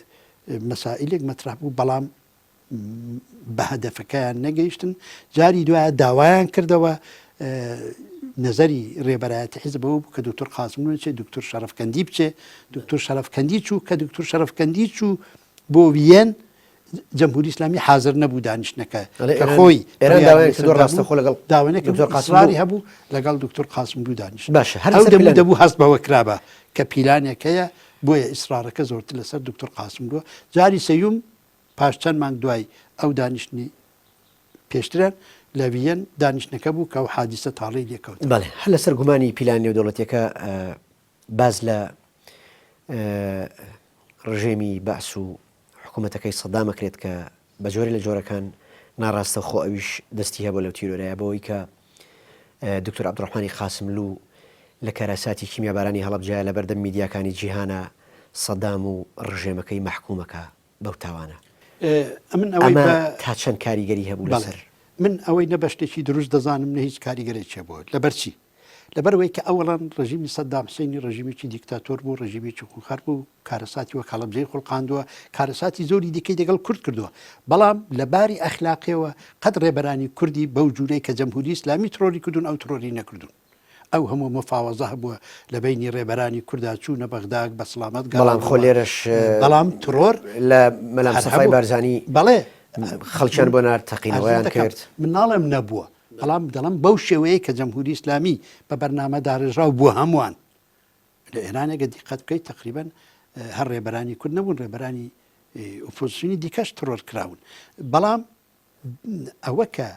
مەسائیلێک مەترەح بوو، بەڵام بە هەدەفەکەیان نەگەیشتن، جاری دوایە داوایان کردەوە نەزەری ڕێبەرایەتی حیزب ئەوە بوو کە دکتۆر قاسملوو نەچێ دکتۆر شەرەفکەندی بچێ، دکتۆر شەرەفکەندی چوو، کە دکتۆر شەرەفکەندی چوو بۆ ویەن جمهوری ئیسلامی حاضر نەبوو دانیشتنەکە کە خۆی ئێران داوایان کردووە ڕاستەخۆ لەگەڵ داوای نەکرد دکتۆر قاسملوو ئیسراری هەبوو لەگەڵ دکتۆر قاسملوو دانیشت باشە هەر ئەو لەسەر دەموو پیلان دەبوو هەست بەوە کرابا کە پیلانێک هەیە بۆیە ئیسرارەکە زۆرتر لەسەر دکتۆر قاسملووە جاری سێیوم پاش چەند مانگ دوای ئەو دانیشتنی پێشترە لە ڤییەن دانیشتنەکە بوو کە ئەو حادیسە تاڵەی لێ کەوتەوە. بەڵێ هەر لەسەر گومانی پیلانە نێودەوڵەتیەکە باس لە ڕژێمی بەعس و حکوومەتەکەی سەدام ئەکرێت کە بە جۆرێ لە جۆرەکان ناڕاستەوخۆ ئەویش دەستی هەبووە لەو تیرۆرەیا بەوەی کە دکتۆر عەبدوڕەحمانی قاسملوو لە کارەساتی کیمیابارانی هەڵەبجەیا لەبەردەم میدیاکانی جیهانا سەدام و ڕژێمەکەی مەحکومەکا بەو تاوانە. ئەمن ئەوەی ئەمە بە تا چەند کاریگەری هەبوو بەڵێ لەسەر؟ من ئەوەی نە بە شتێکی دروست دەزانم نە هیچ کاریگەرێکی هەبووە. لەبەر چی؟ لەبەرئەوەی کە ئەوەڵەن ڕژیمی سەدام حسینی ڕژیمێکی دیکتاتۆر بوو، ڕژیمێکی خونخوار بوو، کارەساتی وەک هەڵەبجەی خوڵقاندووە، کارەساتی زۆری دیکەی دەگەڵ کورد کردووە، بەڵام لە باری ئەخلاقیەوە قەت ڕێبەرانی کوردی بەو جورەی کە جەمهوری ئیسلامی ترۆری کردوون ئەو ترۆری نەکردوون. ئەو هەموو مفاوەزە هەبووە لە بەینی ڕێبەرانی کوردا چوونە بەغداک بە سڵامەت بەڵام خۆ گەڕانەوە، لێرەش بەڵام ترۆر لە مەلا هەر مستەفای هەبوو. بارزانی بەڵێ خەڵکیان من بۆ نارد عەرزت تەقینەوەیان دەکەم کرد. من ناڵێم نەبووە، بەڵام دەڵێم بەو شێوەیەی کە جەمهوری ئیسلامی بە بەرنامە داڕێژراو بۆ هەمووان لە ئێران ئەگەر دیقەت بکەیت تەقریبەن. هەر ڕێبەرانی کورد نەبوون، ڕێبەرانی ئۆپۆزسیۆنی دیکەش تڕۆر کراون. بەڵام ئەوە کە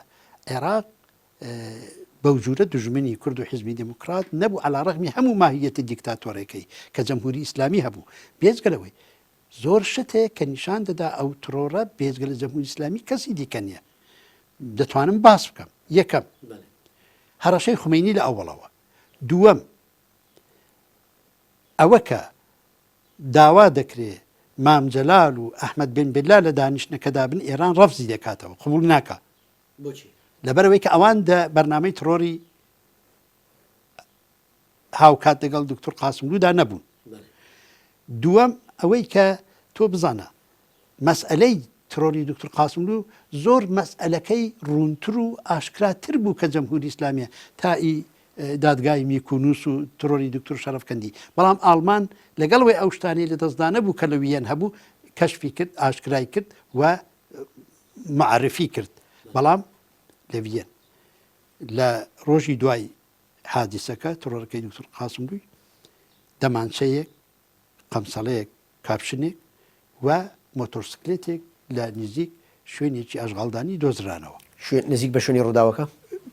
عێراق بەو جورە دوژمنی کورد و حیزبی دێموکرات نەبوو عەلا ڕەغمی هەموو ماهیەتی دیکتاتۆرێکەی کە جەمهوری ئیسلامی هەبوو بێجگە لەوەی زۆر شت هەیە کە نیشان دەدا ئەو ترۆرە بێجگە لە جەمهوری ئیسلامی کەسی دیکە نییە دەتوانم باس بکەم یەکەم هەڕەشەی خومەینی لە ئەوەڵەوە دووەم ئەوە کە داوا دەکرێ مام جەلال و ئەحمەد بن بلا لە دانیشتنەکەدا بن ئێران ڕەفزی دەکاتەوە قبول ناکا بۆچی؟ لەبەرئەوەی کە ئەوان دە بەرنامەی تڕۆری هاوکات دەگەڵ دکتور قاسملودا نەبوون. دووەم ئەوەی کە تۆ بزانە مەسئەلەی ترۆری دکتور قاسملو زۆر مەسئەلەکەی ڕوونتر و ئاشکراتر بوو کە جەمهوری ئیسلامیە تا ئی دادگای میکونوس و ترۆری دکتور شەرەفکەندی بەڵام ئاڵمان لەگەڵ وەی ئەو شتانەی لە دەستدا نەبوو کە لە ویەن هەبوو کەشفی کرد ئاشکرای کرد و معرفی کرد بەڵام لە ویەن لە ڕۆژی دوای حادیسەکە تڕۆرەکەی دکتور قاسملوی دەمانچەیەک قەمسەڵەیەک کاپشنێک و مۆتۆرسکلێتێک لە نزیک شوێنێکی ئاشغاڵدانی دۆزرانەوە. شوێن نزیک بە شوێنی ڕووداوەکە؟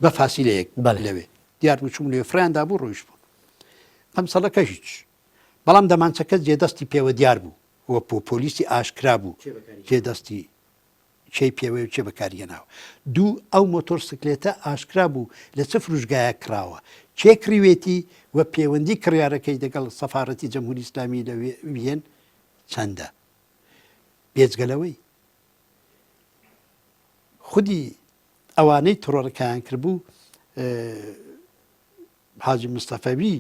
بە فاسیلەیەک بەڵێ. لەوێ دیار بوو چوون لەوێ فڕێیان دابوو ڕۆیشتبوون. قەمسەڵەکە هیچ. بەڵام دەمانچەکە جێدەستی پێوە دیار بوو و بۆ پۆلیسی ئاشکرا بوو جێدەستی کێی پێوەیە و کێ بەکاری هێناوە. دوو، ئەو مۆتۆرسکلێتە ئاشکرا بوو لە چ فروشگایەک کڕاوە، کێ کڕیوێتی و پێوەندی کڕیارەکەی دەگەڵ سەفارەتی جەمهوری ئیسلامی لە ویەن چەندە. بێجگە لەوەی خودی ئەوانەی تڕۆرەکەیان کردبوو حاجی مستەفەوی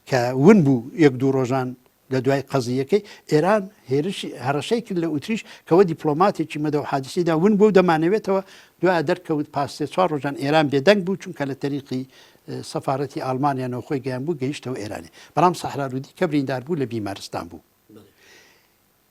کە ون بوو یەک دوو ڕۆژان لە دوای قەزییەکەی ئێران هێرشی هەڕەشەی کرد لە ئوتریش کەوە دیپلۆماتێکی مەدە و حادیسەیدا ون بوو دەمانەوێتەوە دوای دەرکەوت پاس سێ چوار ڕۆژان ئێران بێدەنگ بوو چونکە لە تەریقی سەفارەتی ئاڵمانیانەوە خۆی گەیان بوو گەیشتەوە ئێرانی بەڵام سەحرارودی کە بریندار بوو لە بیمارستان بوو.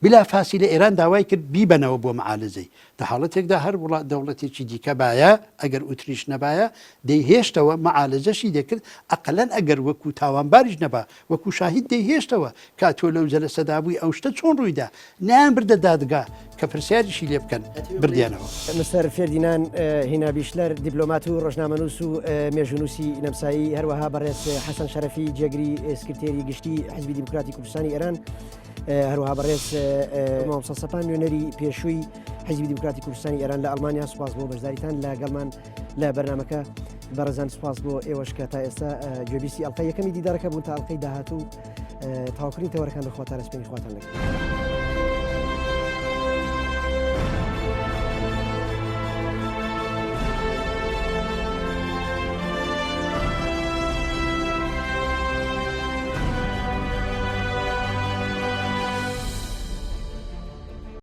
بلا فاسیلە ئێران داوای کرد بیبەنەوە بۆ معالەجەی، دە حاڵەتێکدا هەر وڵات دەوڵەتێکی دیکە بایە ئەگەر ئوتریش نەبایە دەیهێشتەوە معالەجەشی دەکرد ئەقەلەن ئەگەر وەکو تاوانباریش نەبا وەکو شاهید دەیهێشتەوە کە تۆ لەو جەلەسەدا بووی ئەو شتە چۆن ڕوویدا نەیان بردە دادگا کە پرسیاریشی لێ بکەن بردیانەوە. مستەر فێردینان هینابیشلەر دیپلۆمات و ڕۆژنامەنووس و مێژوونووسی نەمسایی هەروەها بەڕێز حەسەن شەرەفی جێگری سکرتێری گشتی حزبی دیموکراتی کوردستانی ئێران هەروەها بەڕێز مامۆستا سەپان نوێنەری پێشووی حیزبی دیموکراتی کوردستانی ئێران لە ئەڵمانیا سوپاس بۆ بەشداریتان لە گەڵمان لە بەرنمەکە بەڕێزان سوپاس بۆ ئێوەش کە تا ئێستا گوێبیستی ئەڵلقە یەکەمی دیدارەکە بوون تا ئەڵلقەی داهاتوو تاوکردنی تەوەرەکان بە خۆتان ئەسپێنی خواتان لەگەڵ.